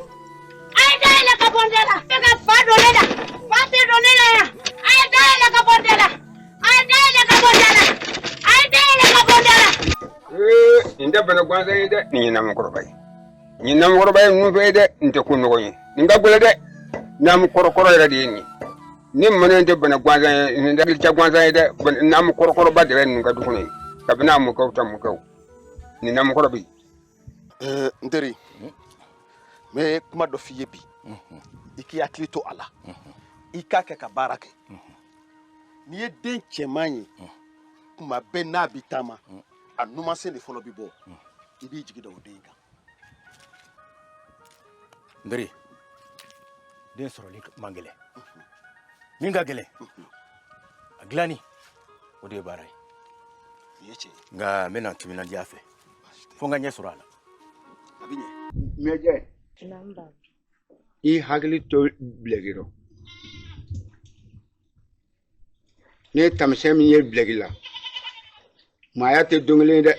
A ye da yɛlɛ ka bɔ n da la! E ka fa don ne la! Fa tɛ don ne la yan! A ye da yɛlɛ ka bɔ n da la! A ye da yɛlɛ ka bɔ n da la! A ye da yɛlɛ ka bɔ n da la! Ee, nin tɛ bana gansan ye dɛ, nin ye namukɔrɔba ye. Nin ye namukɔrɔba ye ninnu fɛ ye dɛ, nin tɛ ko nɔgɔ ye. Nin ka gɛlɛn dɛ. Namukɔrɔkɔrɔ yɛrɛ de ye nin ye. Ni mana in tɛ bana gansan ye, nin tɛ ca gansan ye dɛ. Namukɔrɔkɔrɔba de bɛ ninnu ka du kɔnɔ yen. Kabini a mɔkɛw ta mɔkɛw. Nin namukɔrɔ bɛ yen. N teri, n bɛ kuma dɔ f'i ye bi, i k'i hakili to a la, i k'a kɛ ka baara kɛ. N'i ye den cɛman ye kuma bɛɛ n'a bɛ taama, a numansen de fɔlɔ bɛ bɔ, i b'i jigi da o den kan. N teri, den sɔrɔli man gɛlɛn, min ka gɛlɛn a dilanni, o de ye baara ye. Nka n bɛna n timinandiya a fɛ fo n ka ɲɛ sɔrɔ a la. Mɛjɛ, i hakili to bilɛki rɔ. Ne ye taamasiyɛn min ye bilɛki la, maaya tɛ don kelen ye dɛ.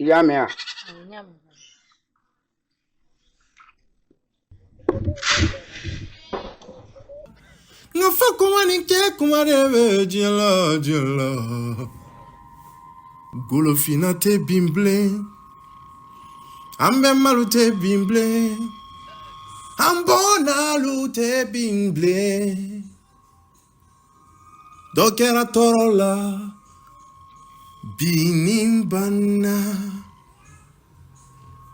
I y'a mɛn wa? Nka fɔ kuma ni kɛ kuma de bɛ diɲɛ la, diɲɛ la. Golofinna tɛ bin bilen, an bɛnbalu tɛ bin bilen, an bɔnnalu tɛ bin bilen. Dɔ kɛra tɔɔrɔ la, binni banna,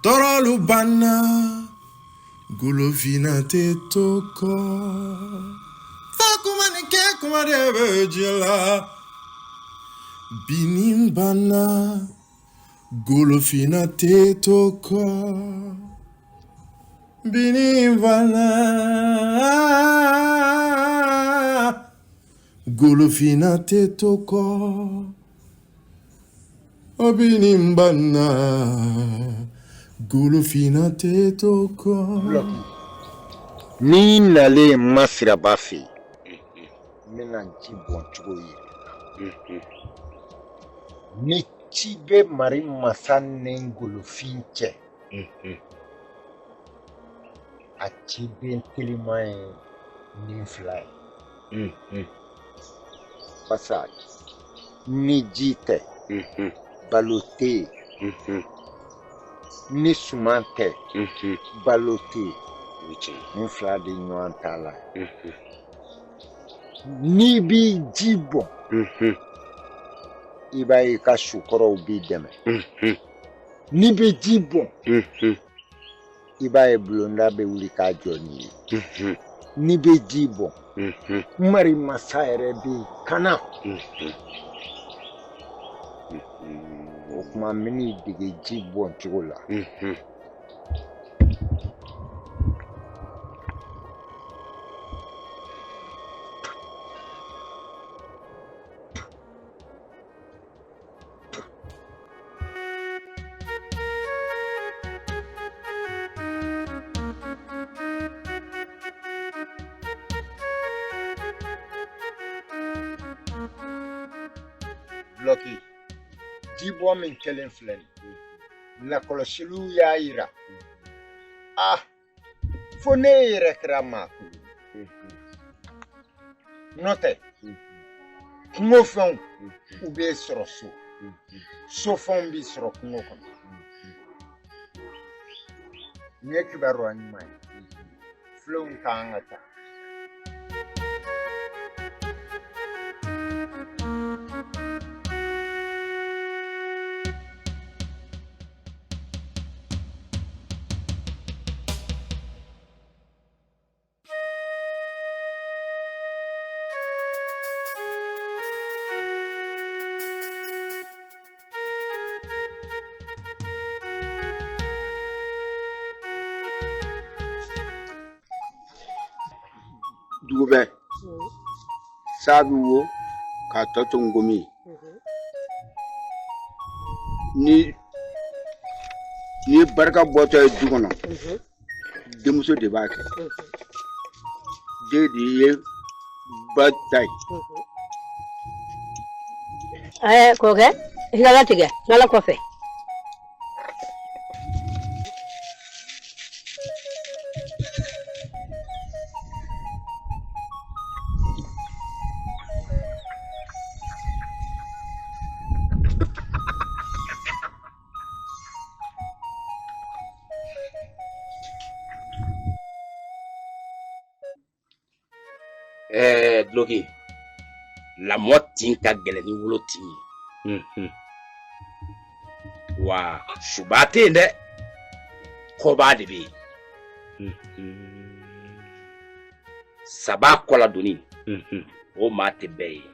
tɔɔrɔlu banna, golofinna tɛ to kɔ. Fɔ kuma ni kɛ kuma de bɛ diɲɛ la, binni banna, golofinna tɛ to kɔ. Binni banna, golofinna tɛ to kɔ. O binni banna, golofinna tɛ to kɔ. N'i nalen ma Siraba fɛ yen, n bɛna ji bɔn cogo yir'i la. Ni ci bɛ Mari masa ni Golofin cɛ, a ciden teliman ye nin fila ye. Barisa ni ji tɛ, balo tɛ yen. Ni suman tɛ, balo tɛ yen. Nin fila de ɲɔgɔn t'a la. N'i b'i ji bɔn, i b'a ye i ka sukɔrɔw b'i dɛmɛ. N'i bɛ ji bɔn, i b'a ye bulonda bɛ wuli k'a jɔ n'i ye. N'i bɛ ji bɔn, Mari masa yɛrɛ b'i kana. O tuma n bɛn'i dege ji bɔn cogo la. Dulɔki, jibɔn min kɛlen filɛ nin ye, lakɔlɔsiliw y'a yira, ah, fo ne yɛrɛ kɛra maa kolon ye. N'o tɛ, kungo fɛnw u bɛ sɔrɔ so, so fɛnw bɛ sɔrɔ kungo kɔnɔ. Nin ye kibaruya ɲuman ye. Filenw ka kan ka ta. Dugubɛ sa bɛ wo k'a tɔ to ngomi ye ni ni barika bɔtɔ ye du kɔnɔ denmuso de b'a kɛ den de ye ba ta ye. Ɛɛ kɔkɛ i ka latigɛ n'ala kɔfɛ. Ɛɛ Duloki, lamɔ tin ka gɛlɛn ni wolo tin ye. Wa suba tɛ yen dɛ, kɔba de bɛ yen. Saba kɔladonni, o maa tɛ bɛɛ ye.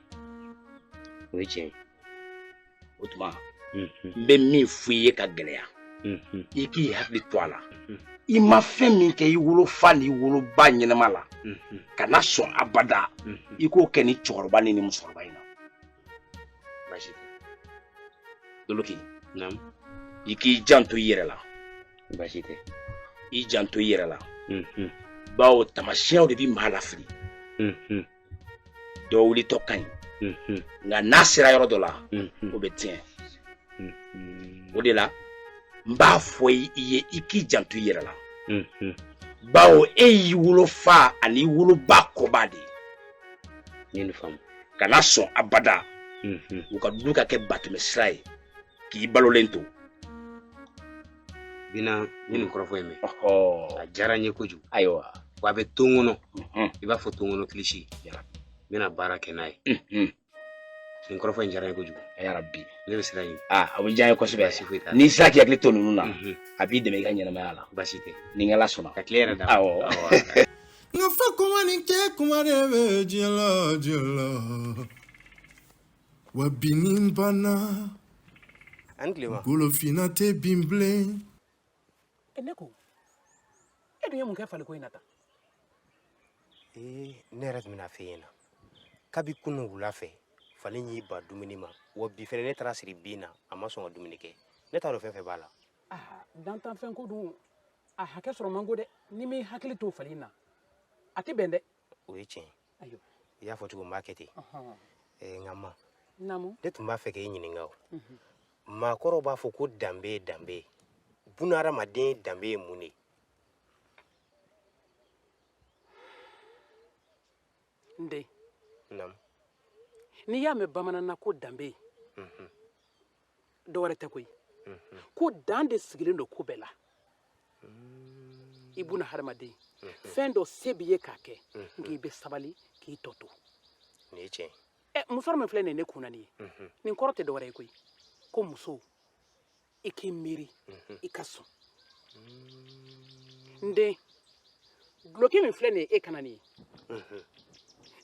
O ye tiɲɛ ye. O tuma n bɛ min fɔ i ye ka gɛlɛya, i k'i hakili to a la. I ma fɛn min kɛ i wolofa n'i woloba ɲɛnama la, kana sɔn abada i k'o kɛ ni cɛkɔrɔba ni musokɔrɔba in na. Baasi tɛ. Doloki, i k'i janto i yɛrɛ la. Baasi tɛ. I janto i yɛrɛ la, bawo tamasiyɛnw de bɛ maa lafili. Dɔ wulitɔ ka ɲi, nka n'a sera yɔrɔ dɔ la, o bɛ tiɲɛ. O de la n b'a fɔ i ye, i k'i janto i yɛrɛ la, bawo e y'i wolofa ani i woloba kɔba de ye. Nin faamu. Kana sɔn abada u ka du ka kɛ batɛmɛ sira ye k'i balolen to. Bina, n ye nin kɔrɔfɔ in mɛn, a diyara n ye kojugu. Ayiwa, wa a bɛ to n kɔnɔ i b'a fɔ to n kɔnɔ kilisi. N bɛna baara kɛ n'a ye. Nin kɔrɔfɔ in diyara n ye kojugu. Yarabi. Ne bɛ sira ɲini. Aa, a bɛ diya n ye kosɛbɛ. Baasi foyi t'a la. N'i sera k'i hakili to ninnu na, a b'i dɛmɛ i ka ɲɛnamaya la. Baasi tɛ. Ni Ala sɔnna. Ka tile yɛrɛ d'a ma. Awɔ. Nka fɔ kuma ni kɛ kuma de bɛ diɲɛ la, diɲɛ la. Wa bi ni banna. Ani tilema. Golofinna tɛ bin bilen. E, ne ko e dun ye mun kɛ faliko in na tan? Ee, ne yɛrɛ tun bɛna f'e ɲɛna kabi kunun wula fɛ, fali y'i ban dumuni ma. Wa bi fɛnɛ ne taara siri bin na, a ma sɔn ka dumuni kɛ. Ne t'a dɔn fɛn fɛn b'a la. Aa, dantanfɛn ko dun, a hakɛ sɔrɔ man go dɛ. N'i m'i hakili to fali in na, a tɛ bɛn dɛ. O ye tiɲɛ ye. Ayiwa. I y'a fɔ cogo min, n b'a kɛ ten. Nka ma, Naamu. ne tun b'a fɛ k'e ɲininka o. Maakɔrɔw b'a fɔ ko danbe ye danbe ye. Buna hadamaden danbe ye mun de ye? N den. Naamu. N'i y'a mɛn bamanan na ko danbe, dɔwɛrɛ tɛ koyi, ko dan de sigilen don ko bɛɛ la. I buna hadamaden, fɛn dɔ se b'i ye k'a kɛ, nka i bɛ sabali k'i tɔ to. Nin ye tiɲɛ ye. Ɛ, musɔrɔ min filɛ nin ye ne kun na nin ye, nin kɔrɔ tɛ dɔwɛrɛ ye koyi, ko muso, i k'i miiri, i ka sɔn. N den, duloki min filɛ nin ye e kana nin ye,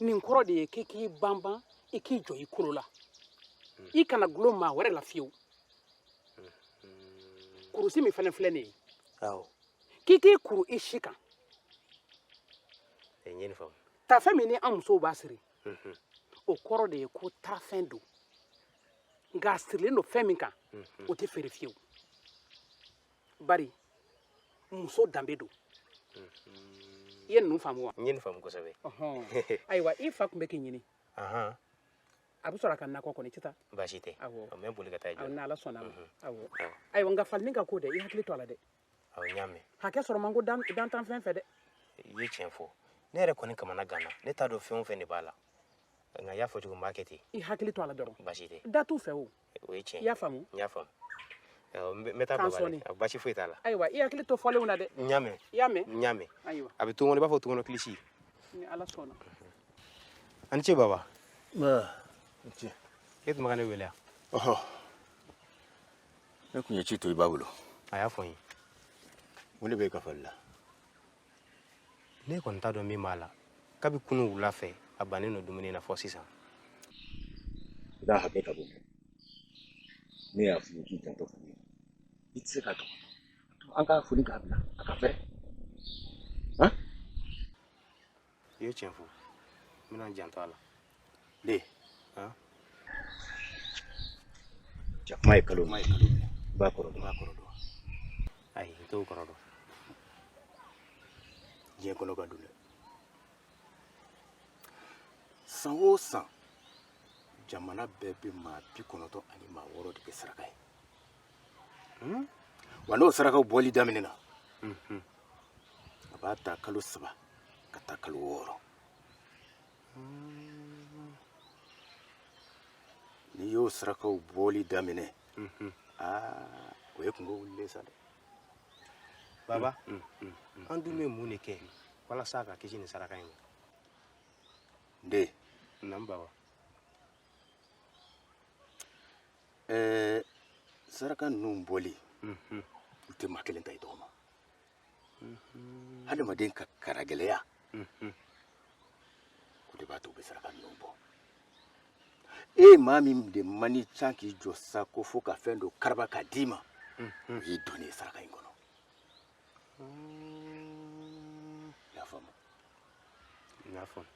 nin kɔrɔ de ye k'i k'i banban, i k'i jɔ i kolo la. I kana gulon maa wɛrɛ la fiyewu. Kurusi min fana filɛ nin ye, k'i k'i kuru i si kan. N ye nin faamu. Tafe min ni an musow b'a siri, o kɔrɔ de ye ko taafɛn don, nka a sirilen don fɛn min kan, o tɛ feere fiyewu, bari muso danbe don. I ye ninnu faamu wa? N ye nin faamu kosɛbɛ. Ayiwa, i fa tun bɛ k'i ɲini. A bɛ sɔrɔ a ka nakɔ kɔnɔ, i tɛ taa? Baasi tɛ. Awɔ. N bɛ boli ka taa i jɔ. N'Ala sɔnna a ma. Awɔ. Ayiwa, nka falinin ka ko dɛ, i hakili to a la dɛ. Awɔ, n y'a mɛn. Hakɛ sɔrɔ man go dantanfɛn fɛ dɛ. I ye tiɲɛ fɔ. Ne yɛrɛ kɔni kamana ganna, ne t'a dɔn fɛn o fɛn de b'a la, nka i y'a fɔ cogo min, n b'a kɛ ten. I hakili to a la dɔrɔn. Baasi tɛ. Da t'u fɛ o. O ye tiɲɛ. I y'a faamu? N y'a faamu. N bɛ taa K'an baba sɔɔni. dɛ. Baasi foyi t'a la. Ayiwa, i hakili to fɔlenw na dɛ. N y'a mɛn. I y'a mɛn? N y'a mɛn. Ayiwa. A bɛ to n kɔnɔ i b'a fɔ tɔnkɔnɔ kilisi. Ni Ala sɔnna. A ni ce baba. N ce. E tun bɛ ka ne wele yan. Ɔhɔ, ne tun ye ci to i ba bolo. A y'a fɔ n ye. Mun de bɛ e ka fali la? Ne kɔni t'a dɔn min b'a la. Kabi kunun wula fɛ, a bannen don dumuni na fɔ sisan. I k'a hakɛ ka bon. Ne y'a f'i ye k'i janto fali la. I tɛ se k'a tɔgɔ. An k'a foni k'a bila a ka fɛrɛ. Han? I ye tiɲɛ fɔ. N bɛna n janto a la. Den. Han? Jakuma ye kalo minɛ. I b'a kɔrɔ dɔn. I b'a kɔrɔ dɔn. Ayi, n t'o kɔrɔ dɔn. Diɲɛ kɔnɔ ka dun dɛ. San o san, jamana bɛɛ bɛ maa 96 de kɛ saraka ye. Wa n'o sarakaw bɔli daminɛna, a b'a ta kalo 3 ka taa kalo 6. N'i y'o sarakaw bɔli daminɛ, aa, o ye kunko wulilen sa dɛ. Baba, an dun bɛ mun de kɛ walasa ka kisi nin saraka in ma? N den. Naamu baba. Saraka ninnu bɔli, u tɛ maa kelen ta i tɔgɔ ma. Hadamaden ka karagɛlɛya, o de b'a to u bɛ saraka ninnu bɔ. E ye maa min de man ni can k'i jɔ sa ko fo ka fɛn dɔ karaba k'a d'i ma, o y'i donnen ye saraka in kɔnɔ. I y'a faamu? N y'a faamu.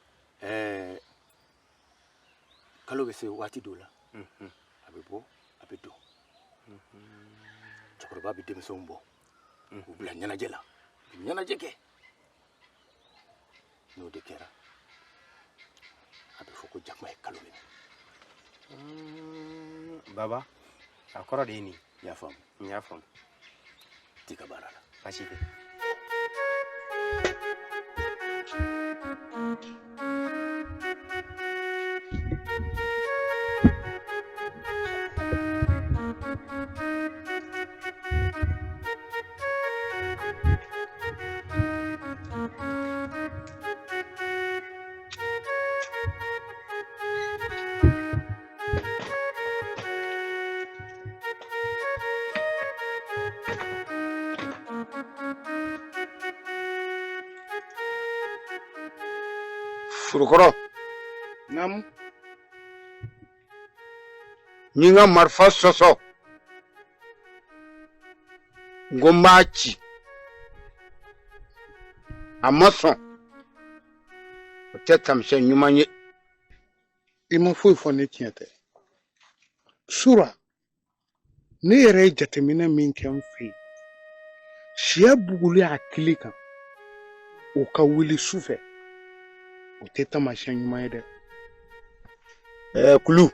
Kalo bɛ se waati dɔw la, a bɛ bɔ, a bɛ don. Cɛkɔrɔba bɛ denmisɛnw bɔ k'u bila ɲɛnajɛ la, u bɛ ɲɛnajɛ kɛ. N'o de kɛra, a bɛ fɔ ko jakuma ye kalo minɛ. Baba, a kɔrɔ de ye nin ye. I y'a faamu? N y'a faamu. T'i ka baara la. Baasi tɛ. Forokɔrɔ. Naamu. N ye n ka marifa sɔsɔ. N ko n b'a ci. A ma sɔn. O tɛ taamasiyɛn ɲuman ye. I ma foyi fɔ ni tiɲɛ tɛ. Sura, ne yɛrɛ ye jateminɛ min kɛ n fɛ yen, syɛ buguli a kili kan, o ka wuli su fɛ, o tɛ taamasiyɛn ɲuman ye dɛ. Kulu,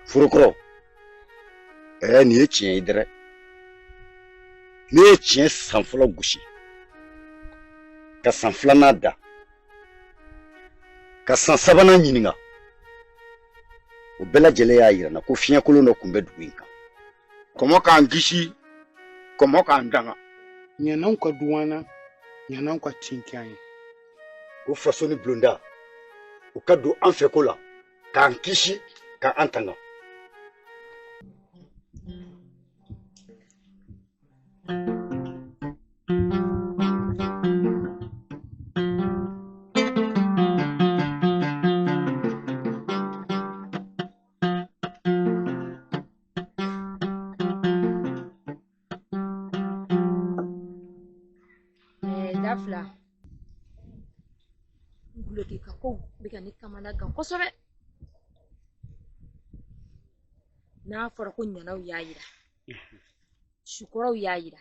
Forokɔrɔ, nin ye tiɲɛ ye dɛrɛ. Ne ye tiɲɛ san fɔlɔ gosi ka san filanan da ka san sabanan ɲininka, o bɛɛ lajɛlen y'a yira n na ko fiɲɛkolon dɔ tun bɛ dugu in kan. Kɔmɔ k'an kisi, kɔmɔ k'an danga. Ɲananw ka dun an na, ɲananw ka tin kɛ an ye. Ko faso ni bulonda, u ka don an fɛ ko la k'an kisi k'an tanga. Dafila, Guloki ka kow bɛ ka ne kamana gan kosɛbɛ. N'a fɔra ko ɲanaw y'a yira, sukɔrɔw y'a yira,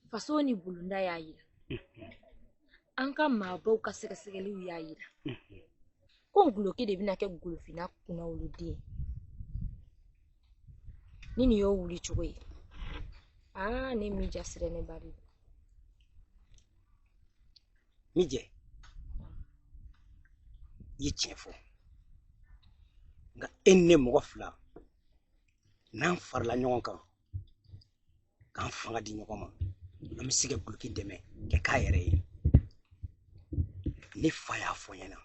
faso ni bulonda y'a yira, an ka maabaw ka sɛgɛsɛgɛliw y'a yira ko Guloki de bɛna kɛ Golofinna kunnawoloden ye. Ni nin y'o wuli cogo ye, aa ne Mija sirannenba de don. Mijɛ, i ye tiɲɛ fɔ, nka e ni ne mɔgɔ fila n'an farala ɲɔgɔn kan k'an fanga di ɲɔgɔn ma, an bɛ se ka Guloki dɛmɛ ka k'a yɛrɛ ye. Ne fa y'a fɔ n ɲɛna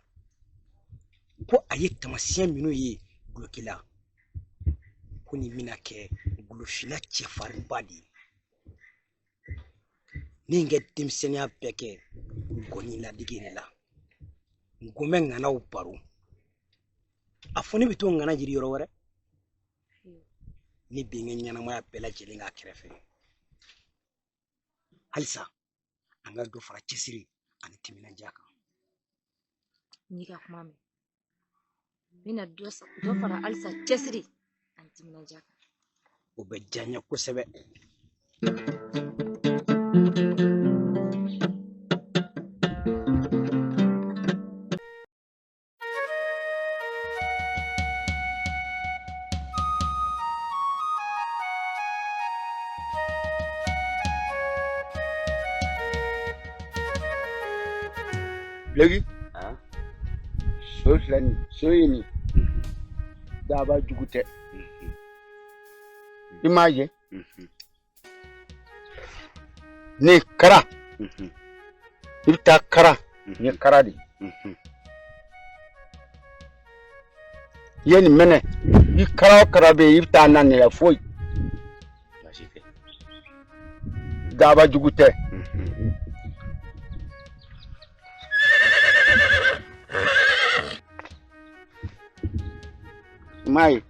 ko a ye taamasiyɛn minnu ye Guloki la, ko nin bɛna kɛ Golofinna cɛfarinba de ye. Ne ye n ka denmisɛnninya bɛɛ kɛ ngɔni ladege de la. N ko n bɛ ŋanaw baro, a fɔ ne bɛ t'o ŋana jiri yɔrɔ wɛrɛ. Ne bɛ n ka ɲɛnamaya bɛɛ lajɛlen k'a kɛrɛfɛ. Halisa an ka dɔ fara cɛsiri ani timinandiya kan. N'i ka kuma mɛn, n bɛna dɔ fara halisa cɛsiri ani timinandiya kan. O bɛ diya n ye kosɛbɛ. Bileki, so filɛ nin, so ye nin, daba jugu tɛ. I m'a ye? Nin kara, i bɛ taa kara, nin ye kara de ye. I ye nin minɛ, i kara o kara bɛ yen, i bɛ taa na nin la foyi. Daba jugu tɛ. I m'a ye?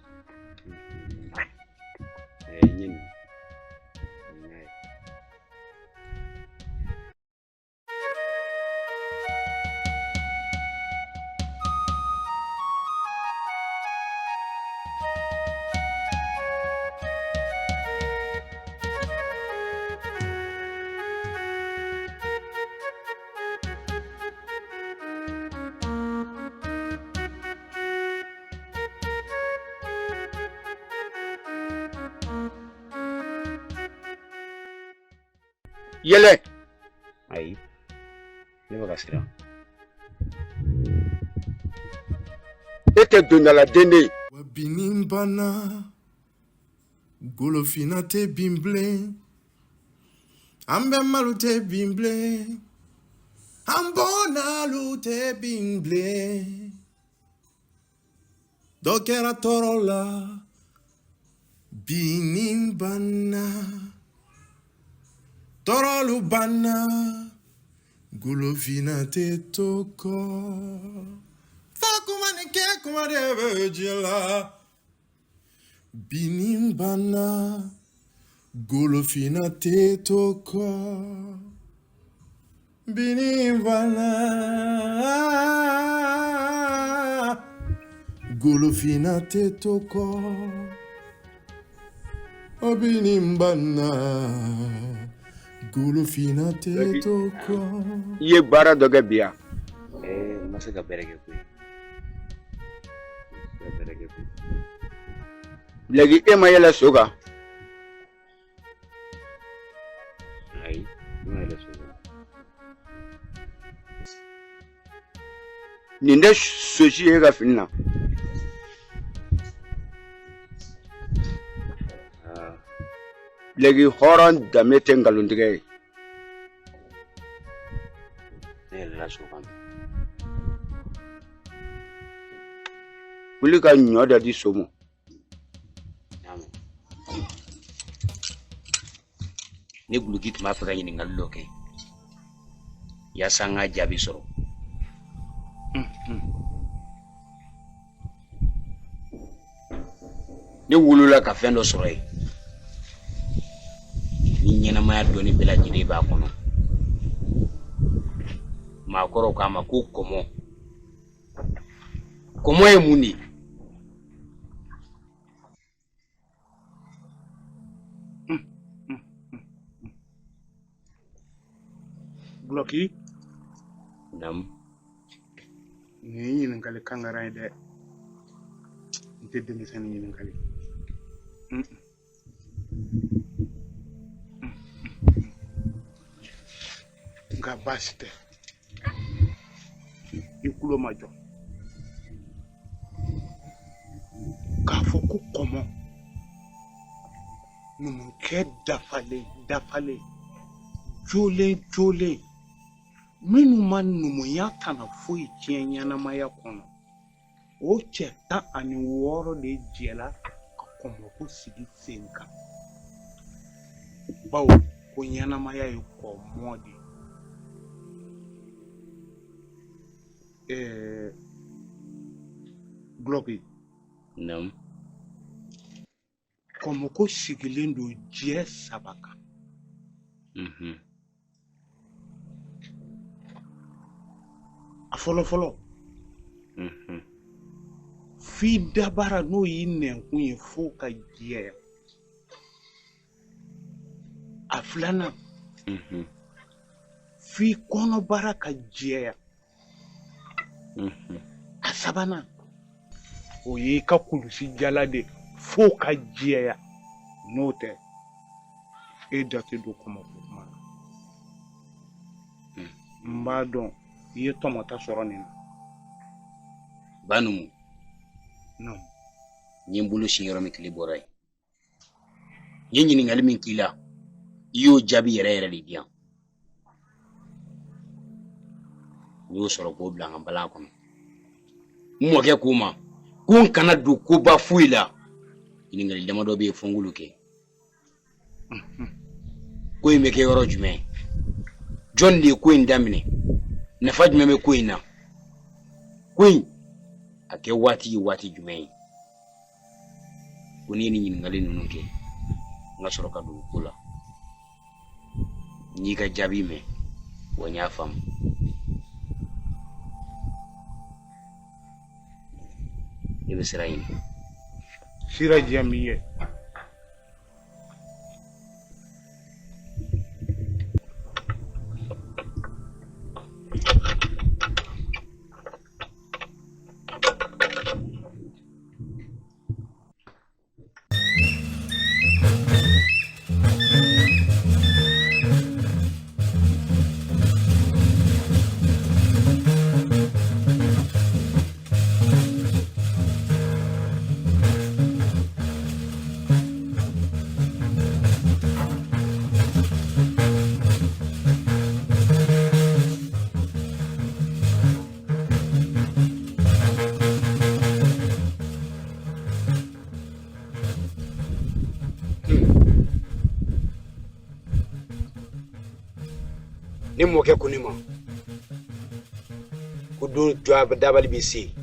Yɛlɛ. Ayi, ne bɛ ka siran. E tɛ dondaladen de ye. Wa binni banna, Golofinna tɛ bin bilen, an bɛɛ malo tɛ bin bilen, an bɔnnalu tɛ bin bilen. Dɔ kɛra tɔɔrɔ la, binni banna, tɔɔrɔlu banna, Golofinna tɛ to kɔ. Fɔ kuma ni kɛ kuma de bɛ diɲɛ la. Binni banna, Golofinna tɛ to kɔ. Binni banna, Golofinna tɛ to kɔ. O binni banna, Golofinna tɛ to kɔ. I ye baara dɔ kɛ bi yan? N ma se ka bɛrɛ kɛ koyi. Bilaki, e ma yɛlɛ so kan? Ayi, ne ma yɛlɛ so kan. Nin tɛ sosi ye e ka fini na? Bilaki, hɔrɔn danbe tɛ nkalontigɛ ye. Ne yɛlɛla so kan. Wuli ka ɲɔ dɔ di so ma. Ne Guloki tun b'a fɛ ka ɲininkali dɔ kɛ yaasa n ka jaabi sɔrɔ. Ne wolola ka fɛn dɔ sɔrɔ yen ni ɲɛnamaya dɔnni bɛɛ lajɛlen b'a kɔnɔ. Maakɔrɔw k'a ma ko kɔmɔ. Kɔmɔ ye mun de ye? Gulɔki. Naamu. Nin ye ɲininkali kangaran ye dɛ. N tɛ denmisɛnnin ɲininkali. Nka baasi tɛ. I kulo majɔ. K'a fɔ ko kɔmɔ numukɛ dafalen dafalen jolen jolen minnu ma numuya tana foyi tiɲɛ ɲɛnamaya kɔnɔ o cɛ 16 de jɛla ka kɔmɔko sigi sen kan bawo ko ɲɛnamaya ye kɔmɔ de ye. Ɛɛ Gulɔki. Naamu. Kɔmɔko sigilen don jɛ saba kan. A fɔlɔ fɔlɔ. F'i dabara n'o y'i nɛnkun ye f'o ka jɛya. A filanan. F'i kɔnɔbara ka jɛya. A sabanan o y'i ka kulusi jala de f'o ka jɛya n'o tɛ e da tɛ don kɔmɔko kuma na n b'a dɔn i ye tɔmɔta sɔrɔ nin na. Banumu. Naamu. N ye n bolo sin yɔrɔ min tile bɔra yen. N ye ɲininkali min k'i la i y'o jaabi yɛrɛ yɛrɛ de di yan n y'o sɔrɔ k'o bila n ka balan kɔnɔ n mɔkɛ ko n ma ko n kana don koba foyi la ɲininkali damadɔ bɛ yen fo n k'olu kɛ ko in bɛ kɛ yɔrɔ jumɛn jɔn de ye ko in daminɛ nafa jumɛn bɛ ko in na ko in a kɛ waati ye waati jumɛn ye ko n'i ye nin ɲininkali ninnu kɛ n ka sɔrɔ ka don ko la n y'i ka jaabi mɛn wa n y'a faamu ne bɛ sira ɲini sira jɛ min ye Ne mɔkɛ ko ne ma ko don dabali bɛ se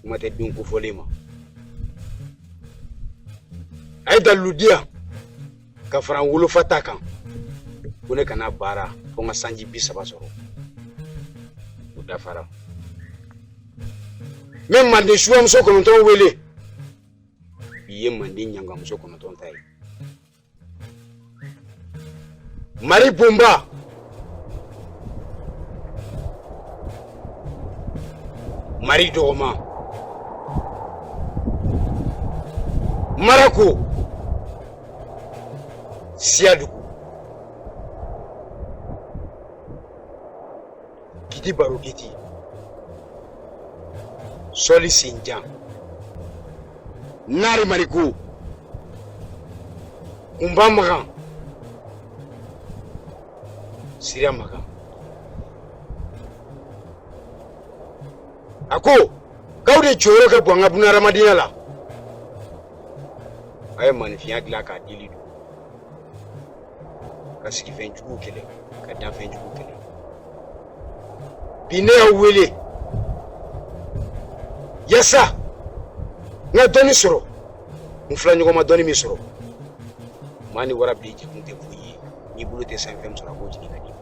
kuma tɛ don kofɔlen ma a ye dalilu di yan ka fara n wolofa ta kan ko ne kana baara fo n ka sanji 30 sɔrɔ o dafara n bɛ manden subamuso 9 wele bi ye manden ɲangamuso 9 ta ye mari bonba mari dɔgɔma marako siyadugu gidi baro gidi sɔli senjan nari mariko kunba magan sira magan a ko k'aw de jɔyɔrɔ ka bon an ka bunahadamadenya la a ye maninfinya dilan k'a dili don ka sigifɛn juguw kɛlɛ ka danfɛn juguw kɛlɛ bi ne y'aw wele yaasa n ka dɔnni sɔrɔ n filaɲɔgɔn ma dɔnni min sɔrɔ maa ni warabilen jɛkun tɛ foyi ye n'i bolo tɛ sanfɛn sɔrɔ a b'o jigin ka di.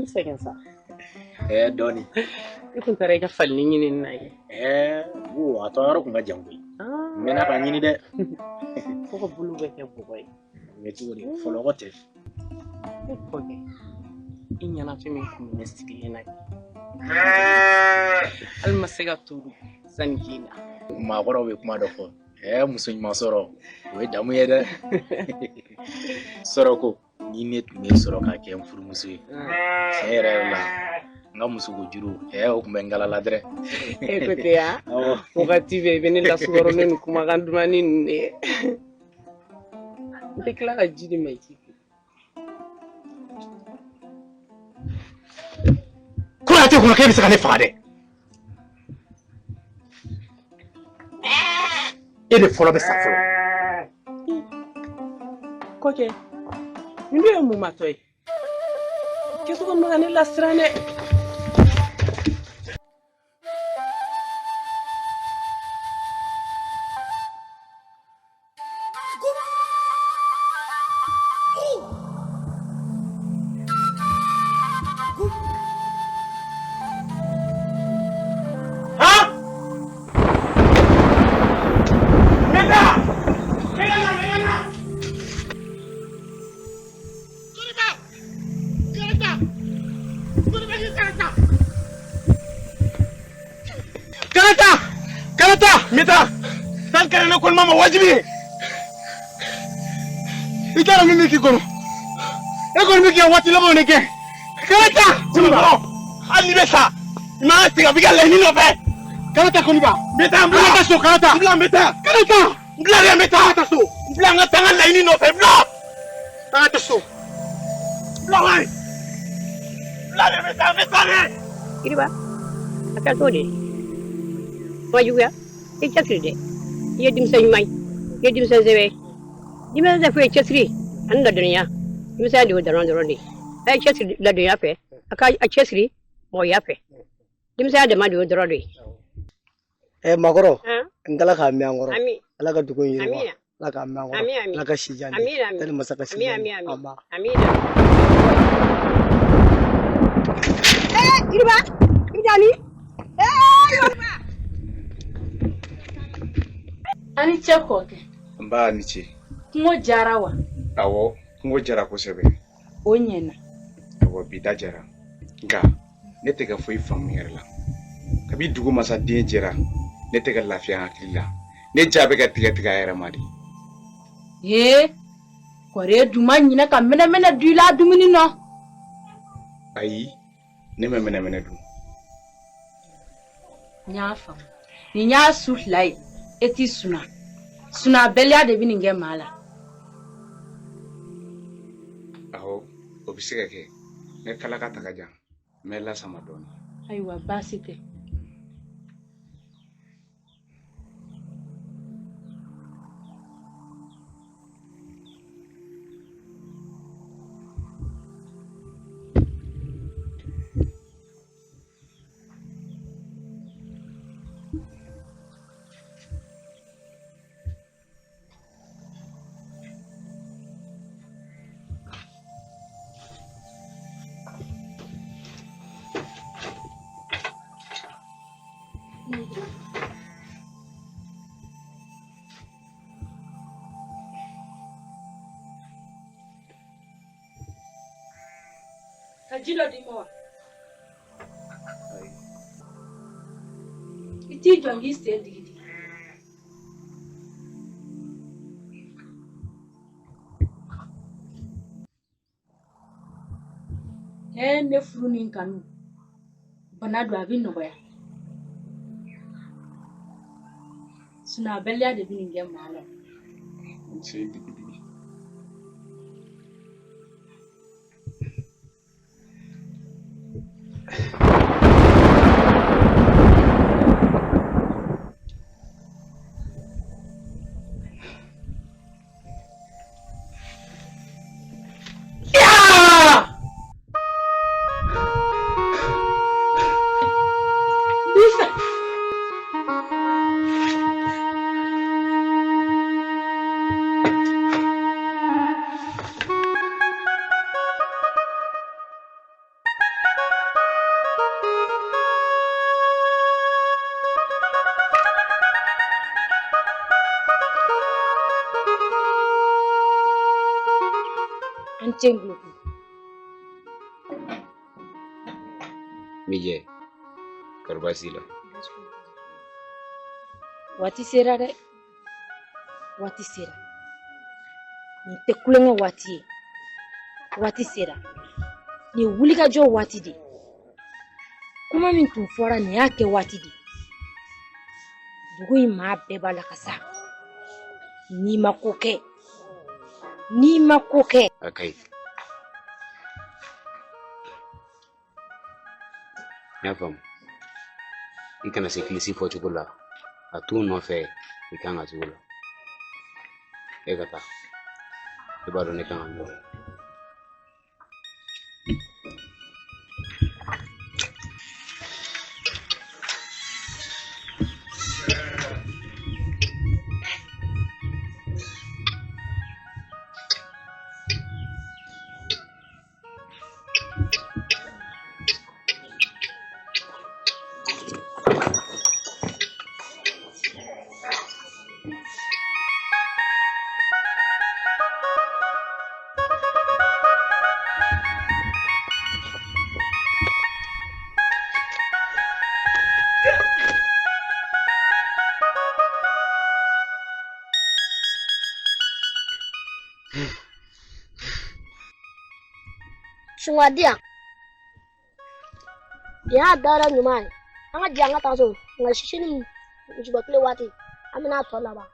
m'i sɛgɛn sa. Ɛɛ dɔɔni. I kun taara i ka falini ɲini na ye. Ɛɛ wo a tɔ yɔrɔ kun ka jan koyi. N mɛnna k'a ɲini dɛ. Fo ka bolo bɛɛ kɛ bɔgɔ ye. O bɛ cogo di fɔlɔkɔ tɛ. Ne kɔkɛ i ɲɛnafin min kun bɛ ne sigilen na ye. Hali ma se ka to dun sani k'i na. Maakɔrɔw bɛ kuma dɔ fɔ. Ɛɛ muso ɲuman sɔrɔ o ye damu ye dɛ. Sɔrɔ ko ni ne tun bɛ sɔrɔ ka kɛ n furumuso ye. Tiɲɛ yɛrɛ yɛrɛ la n ka musoko juru ɛɛ o tun bɛ n gala la dɛrɛ. E ko ten ya. Wagati bɛɛ i bɛ ne lasukaro ne ni kumakan dumanni ninnu de ye. N tɛ tila ka ji di ma i k'i ko. Konatɛ kɔnɔ k'e bɛ se ka ne faga dɛ. E de fɔlɔ bɛ sa fɔlɔ. Kɔkɛ, nin dun ye mun matɔ ye? Kɛcogo ma ka ne lasiran dɛ. Mama wajibi ye. I t'a dɔn min bɛ k'i kɔnɔ. E kɔni bɛ k'i ka waati labanw de kɛ. Kana taa. Kɔniba. Hali n'i bɛ sa, i man ka segin a b'i ka laɲini nɔfɛ. Kana taa Kɔniba. N bɛ taa n bila. Kana taa so kana taa. N bila n bɛ taa. Kana taa. N bila dɛ n bɛ taa. Kana taa so. N bila n ka taa n ka laɲini nɔfɛ n bila. An ka taa so. N bila wayi. N bila dɛ n bɛ taa n bɛ taa dɛ. Kiriba, a kɛra cogo di? Ma juguya, i cɛsiri dɛ. I ye denmisɛn ɲuman ye, i ye denmisɛn sɛbɛ ye. Denmisɛn tɛ foyi ye cɛsiri ani ladɔnniya. Denmisɛnya de y'o dɔrɔn dɔrɔn de ye. A ye cɛsiri ladɔnniya fɛ, a ka a cɛsiri mɔgɔya fɛ. Denmisɛnya dama de y'o dɔrɔn de ye. Ɛ makɔrɔ, n k'Ala k'a mɛn an kɔrɔ. Ami. Ala ka dugu in yiriwa. Amina. Ala k'a mɛn an kɔrɔ. Ami, ami. Ala ka si jan di. Amina, ami. Tani masa ka si Ami, jan di. ami, ami. Anba. Amina. Eh, Kiriba, i bɛ taa min? Eh, Kiriba. A ni ce kɔkɛ. Nba ni ce. Kungo jara wa? Awɔ, kungo jara kosɛbɛ. O ɲɛna. Awɔ, bi ta jara. Nka ne tɛ ka foyi faamu yɛrɛ la. Kabi dugu masaden jɛra, ne tɛ ka lafiya n hakili la. Ne ja bɛ ka tigɛ tigɛ a yɛrɛ ma de. Ee, kɔri e dun ma ɲinɛ ka mɛnɛmɛnɛ dun i la dumuni nɔ. Ayi, ne ma mɛnɛmɛnɛ dun. N y'a faamu. Nin y'a su fila ye, e t'i suna. Sunabaliya de bɛ nin kɛ maa la. Awɔ, o bɛ se ka kɛ. N ka kalaka ta ka jan. N bɛ lasama dɔɔnin. Ayiwa, baasi tɛ. Ka ji dɔ d'i ma wa? I t'i jɔ k'i sen digi digi. Ne furu ni kanu bana don a bɛ nɔgɔya. Sunabaliya de bɛ nin kɛ maa la. N sen digi digi. ce Nguloki. Mijɛ, kɔri baasi la? Waati sera dɛ, waati sera. Nin tɛ kulonkɛ waati ye, waati sera. Nin ye wulikajɔ waati de ye. Kuma min tun fɔra nin y'a kɛ waati de ye. Dugu in maa bɛɛ b'a la ka sa. N'i ma ko kɛ, n'i ma ko kɛ. A ka ɲi. N y'a faamu. I kana se kilisi fɔcogo la. A t'u nɔfɛ i kan ka cogo la. E ka taa. I b'a dɔn ne kan ka min kɛ. Sungwa di yan. Bi y'a dayɔrɔ ɲuman ye. An ka jɛ an ka taa so. Nka sini misibo tile waati an bɛna a tɔ laban.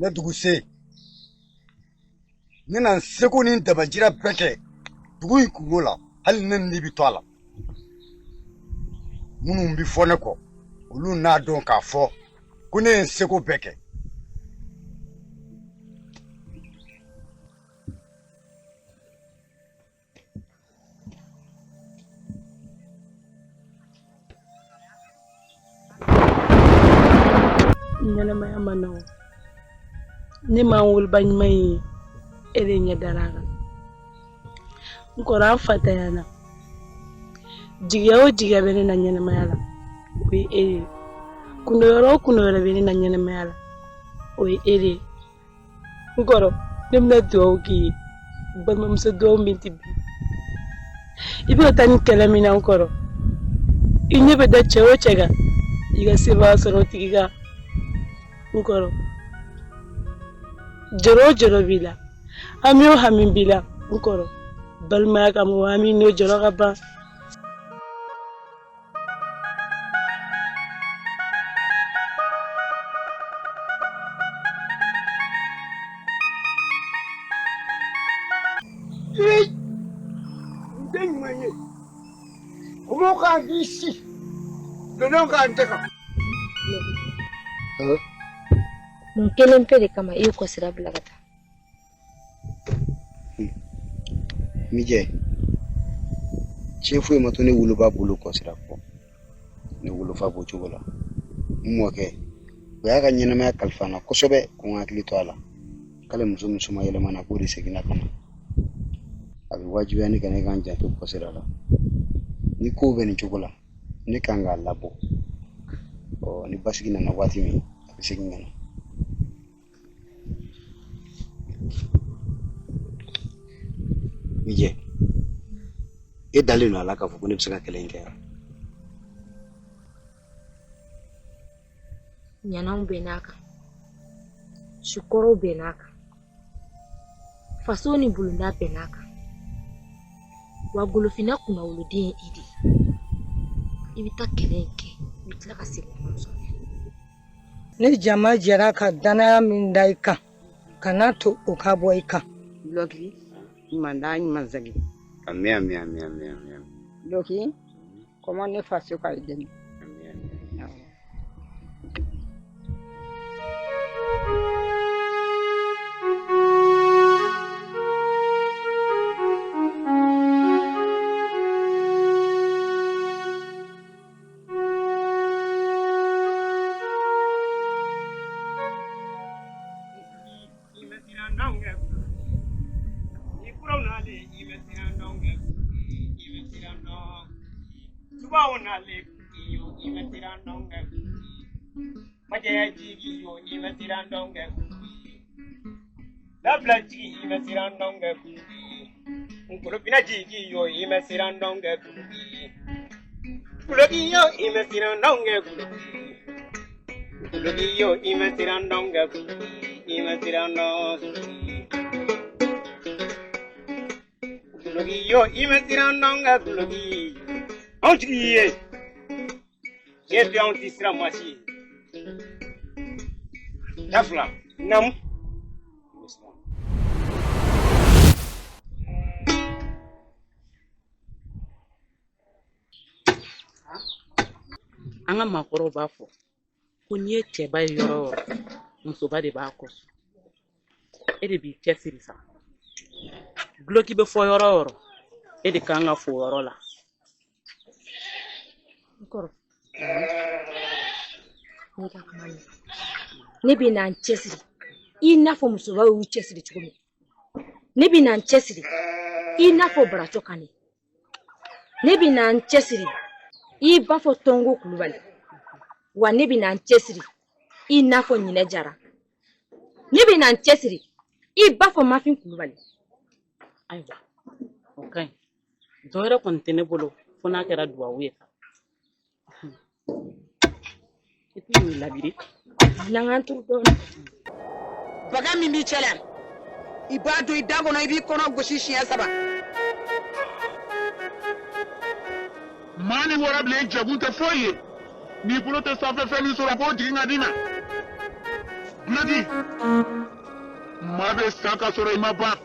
Ne duguse ne na n seko ni n dabajira bɛɛ kɛ dugu in kunko la hali ne ni bɛ to a la minnu bɛ fɔ ne kɔ olu n'a dɔn k'a fɔ ko ne ye n seko bɛɛ kɛ Ɲɛnamaya man nɔgɔn ne ma n woloba ɲuman ye e de ɲɛ dara a kan n kɔrɔ an fatanyana jigiya o jigiya bɛ ne na ɲɛnamaya la o ye e de ye kundɔyɔrɔ o kundɔyɔrɔ bɛ ne na ɲɛnamaya la o ye e de ye n kɔrɔ ne bɛna dugawu k'i ye balimamuso dugawu min tɛ bin i bɛ ka taa ni kɛlɛ min na n kɔrɔ i ɲɛ bɛ da cɛ o cɛ kan i ka sebaaya sɔrɔ o tigi kan n kɔrɔ jɔrɔ o jɔrɔ b'i la hami o hami b'i la n kɔrɔ balimaya kama o hami n'o jɔrɔ ka ban. N den ɲuman ye kɔmɔ k'an k'i si dɔdɔ k'an tɛ kan. Mun kelen pe de kama i ye kɔsira bila ka taa? Mijɛ, tiɲɛ foyi ma to ne woloba bolo kɔsira kɔ. Ne wolofa b'o cogo la. N mɔkɛ, o y'a ka ɲɛnamaya kalifa n na kosɛbɛ ko n hakili to a la. K'ale muso min somayɛlɛmana k'o de seginna ka na. A bɛ wajibiya ne kan ne ka n janto kɔsira la. Ni kow bɛ nin cogo la, ne kan k'a labɔ. Ɔ ni basigi nana waati min, a bɛ segin ka na. Mijɛ, e dalen don a la k'a fɔ ko ne bɛ se ka kɛlɛ in kɛ wa? Ɲanaw bɛnn'a kan, sukɔrɔw bɛnn'a kan, faso ni bulonda bɛnn'a kan. Wa golofinna kunnawoloden ye i de ye. I bɛ taa kɛlɛ in kɛ, i bɛ tila ka segin ka na n sɔrɔ yan. Ni jama jɛra ka dannaya min da i kan kana to o ka bɔ i kan. Dulɔki ɲuman da ɲuman segin. Ami ami ami ami ami. Dulɔki kɔmɔ ne faso ka i dɛmɛ. Anw jigi y'i ye tiɲɛ tɛ anw tɛ siran maa si ye dafila naamu. An ka maakɔrɔw b'a fɔ ko n'i ye cɛba ye yɔrɔ o yɔrɔ musoba de b'a kɔ e de b'i cɛsiri sa duloki bɛ fɔ yɔrɔ o yɔrɔ e de kan ka fo yɔrɔ la. N kɔrɔ ne ka kuma mɛn ne bɛ na n cɛsiri i n'a fɔ musobaw y'u cɛsiri cogo min ne bɛ na n cɛsiri i n'a fɔ Baracɔ Kanɛ ne bɛ na n cɛsiri i b'a fɔ Tɔngo Kulubali wa ne bɛ na n cɛsiri i n'a fɔ Ɲinɛ Jara ne bɛ na n cɛsiri i b'a fɔ Mafin Kulubali. Ayiwa o ka ɲi dɔ wɛrɛ kɔni tɛ ne bolo fo n'a kɛra duwawu ye sa i tɛna nin labiri. N'an k'an turu dɔɔnin. Baga min b'i cɛ la i b'a don i da kɔnɔ i b'i kɔnɔ gosi siɲɛ saba. Maa ni warabilen jɛkun tɛ foyi ye n'i bolo tɛ sanfɛ fɛn min sɔrɔ k'o jigin ka d'i ma duloki maa bɛ sa ka sɔrɔ i ma ban.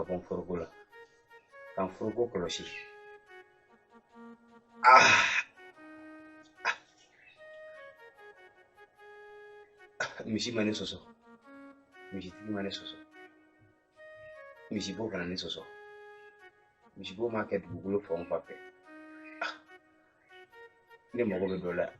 bɔ n foroko la ka n foroko kɔlɔsi. Ah! Misi ma ne sɔsɔ, misitigi ma ne sɔsɔ, misibo kana ne sɔsɔ, misibo ma kɛ dugukolo fan o fan fɛ. Ne mago bɛ dɔ la.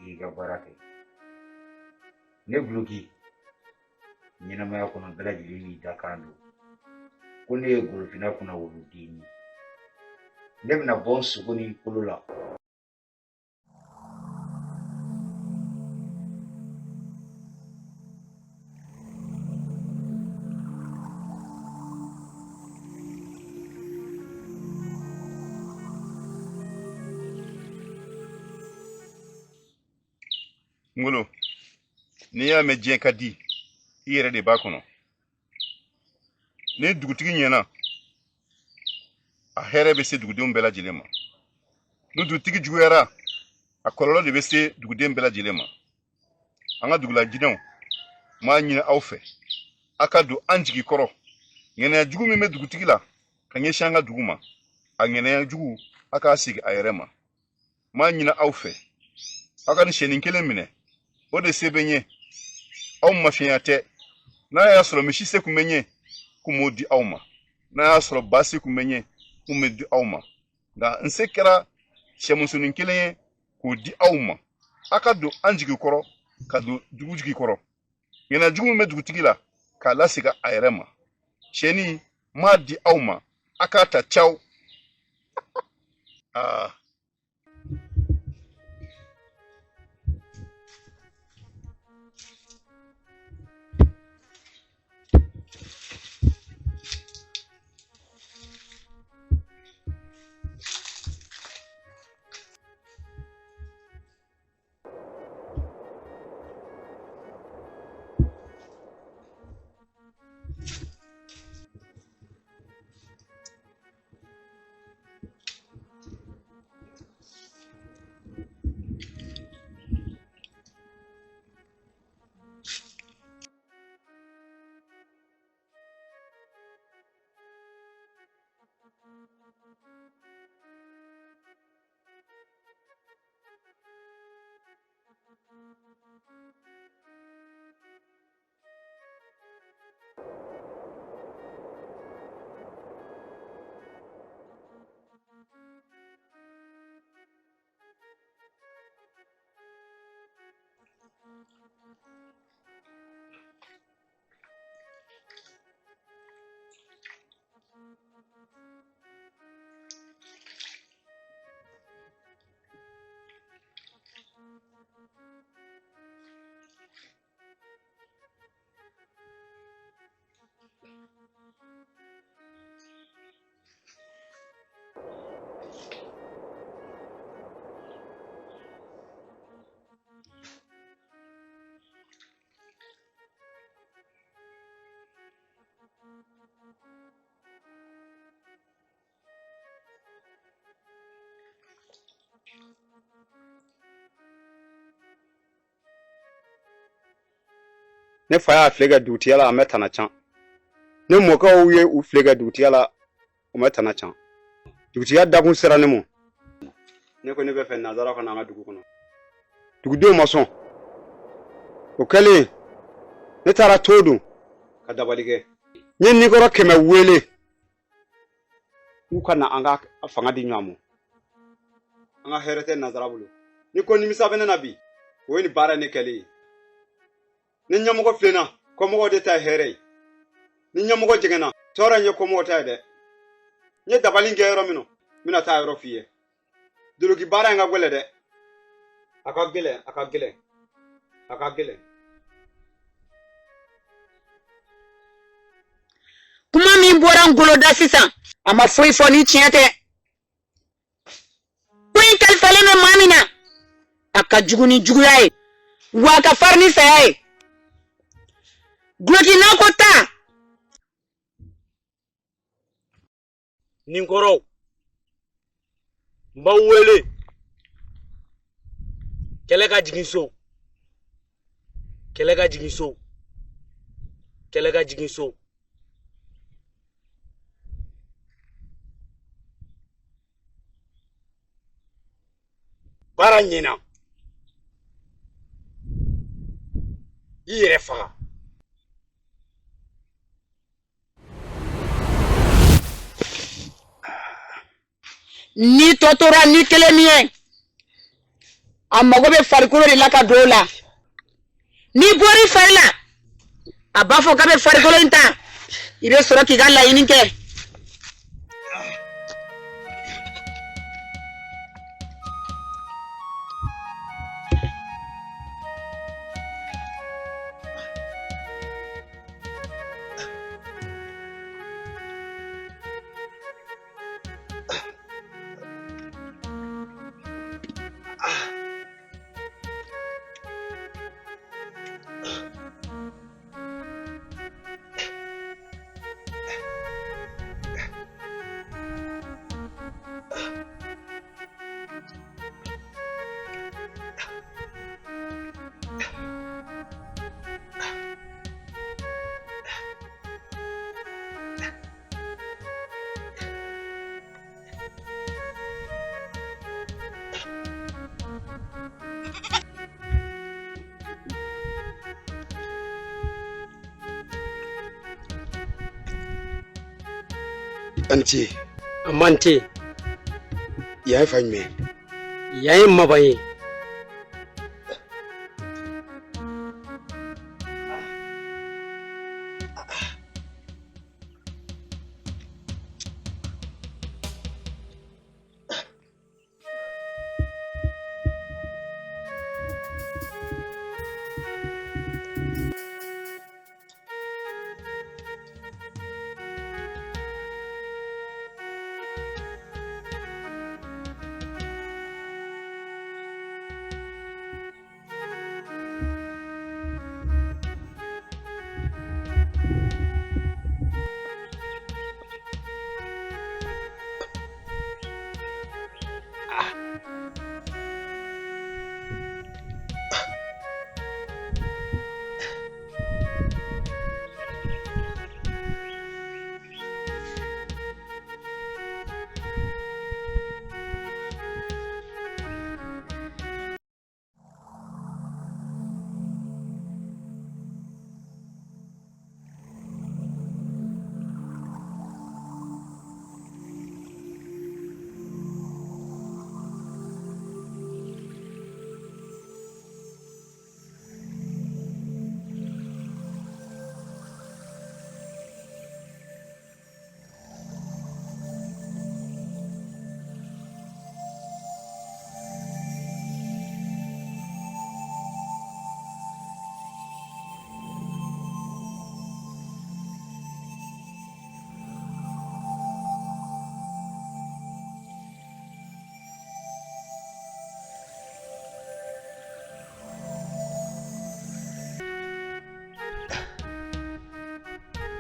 I ka baara kɛ. Ne Guloki, ɲɛnamaya kɔnɔ bɛɛ lajɛlen n'i dakan don. Ko ne ye golofinna kunna wuluden ye. Ne bɛna bɔ n sogo ni n kolo la. Ngolo, n'i y'a mɛn diɲɛ ka di, i yɛrɛ de b'a kɔnɔ. Ni dugutigi ɲɛna, a hɛrɛ bɛ se dugudenw bɛɛ lajɛlen ma. Ni dugutigi juguyara, a kɔlɔlɔ de bɛ se duguden bɛɛ lajɛlen ma. An ka dugulajinɛw, n b'a ɲini aw fɛ, a ka don an jigi kɔrɔ. Ŋaniya jugu min bɛ dugutigi la ka ɲɛsin an ka dugu ma, a ŋaniya jugu a k'a segin a yɛrɛ ma. N b'a ɲini aw fɛ, aw ka nin sɛnin kelen minɛ, o de se bɛ n ye, aw mafiɲɛya tɛ. N'a y'a sɔrɔ misi se kun bɛ n ye, kun b'o di aw ma. N'a y'a sɔrɔ ba se kun bɛ n ye, kun bɛ di aw ma. Nka n se kɛra sɛmusonin kelen ye k'o di aw ma. A ka don an jigi kɔrɔ, ka don dugu jigi kɔrɔ. Ŋaniya jugu min bɛ dugutigi la, k'a lasegin a yɛrɛ ma. Sɛnin n b'a di aw ma, a k'a ta caw. Aa. Ne fa y'a file kɛ dugutigiya la, a ma tana can. Ne mɔkɛw ye u file kɛ dugutigiya la, u ma tana can. Dugutigiya dakun sera ne ma. Ne ko ne bɛ fɛ nanzara ka na an ka dugu kɔnɔ. Dugudenw ma sɔn. O kɛlen, ne taara to don ka dabali kɛ. N ye nikɔrɔ 100 wele k'u ka na an ka fanga di ɲɔgɔn ma. An ka hɛrɛ tɛ nanzara bolo. Ni ko nimisa bɛ ne na bi, o ye nin baara in ne kɛlen ye. Ni ɲɛmɔgɔ filenna, Kɔmɔgɔw de ta ye hɛrɛ ye. Ni ɲɛmɔgɔ jɛngɛnna, tɔɔrɔ in ye kɔmɔgɔ ta ye dɛ. N ye dabali kɛ yɔrɔ min na, n bɛna taa yɔrɔ f'i ye. Doloki baara in ka gɛlɛn dɛ. A ka gɛlɛn, a ka gɛlɛn. A ka gɛlɛn. Kuma min bɔra Ngolo da sisan, a ma foyi fɔ ni tiɲɛ tɛ. Ko in kalifalen bɛ maa min na, a ka jugu ni juguya ye, wa a ka farin ni saya ye. Duloki n'a ko taa. Nin kɔrɔw, n b'aw wele kɛlɛ ka jigin so, kɛlɛ ka jigin so, kɛlɛ ka jigin so. Baara ɲɛna, i yɛrɛ faga. Ni tɔ tora ni kelen min ye, a mago bɛ farikolo de la ka don o la. N'i bɔr'i fari la, a b'a fɔ k'a bɛ farikolo in ta, i bɛ sɔrɔ k'i ka laɲini kɛ. A ni ce. A man ce. Yan ye fan jumɛn? Yan ye Maban ye.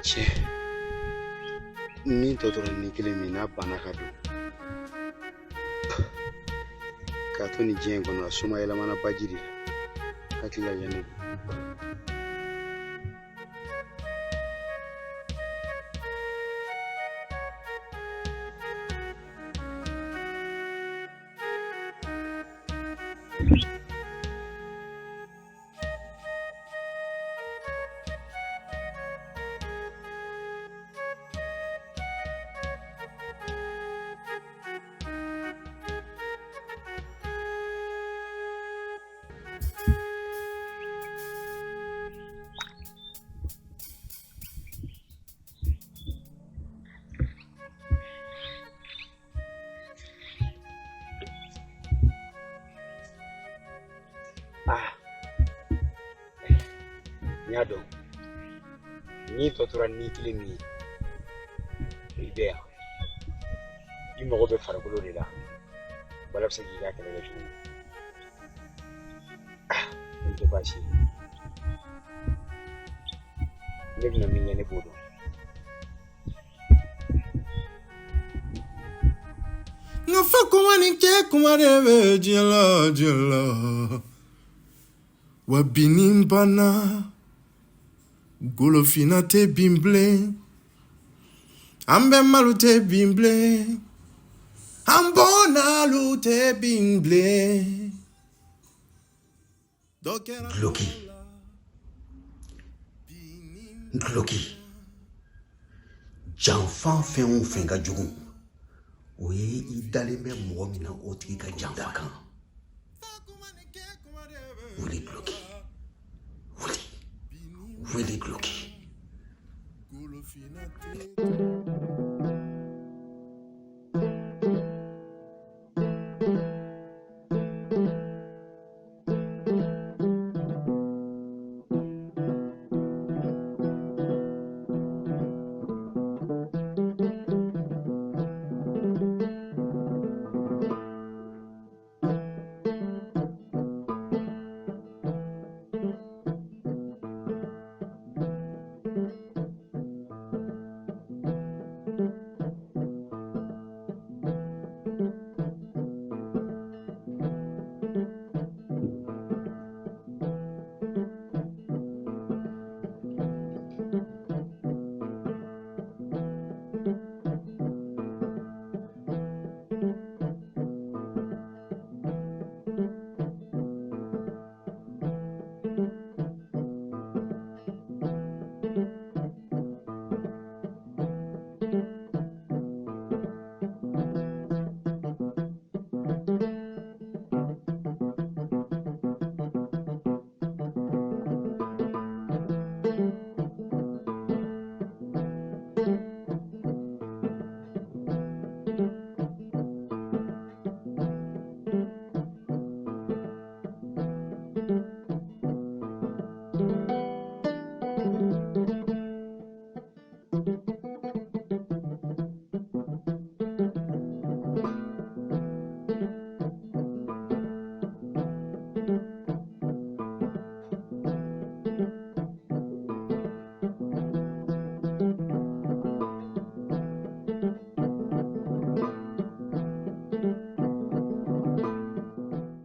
Cɛ, ni tɔ tora ni kelen min n'a banna ka don k'a to nin diɲɛ in kɔnɔ, a suma yɛlɛmana baji de la. Hakili la yan de don. N y'a dɔn n'i tɔ tora ni kelen min ye, i bɛ yan, i mago bɛ farikolo de la. Bala bɛ se k'i ka kɛlɛ kɛ cogo min, ah, nin tɛ baasi ye. Ne bɛna min kɛ, ne b'o dɔn. Nka fa kuma ni cɛ kuma de bɛ diɲɛ la, diɲɛ la. Wa bi ni banna, golofinna tɛ bin bilen, an bɛ malo tɛ bin bilen, an bɔnnalu tɛ bin bilen. Dɔ kɛra. Duloki, duloki, janfa fɛn o fɛn ka jugu, o ye i dalen bɛ mɔgɔ min na, o tigi ka janfa kan. Wuli duloki, wuli, wuli duloki.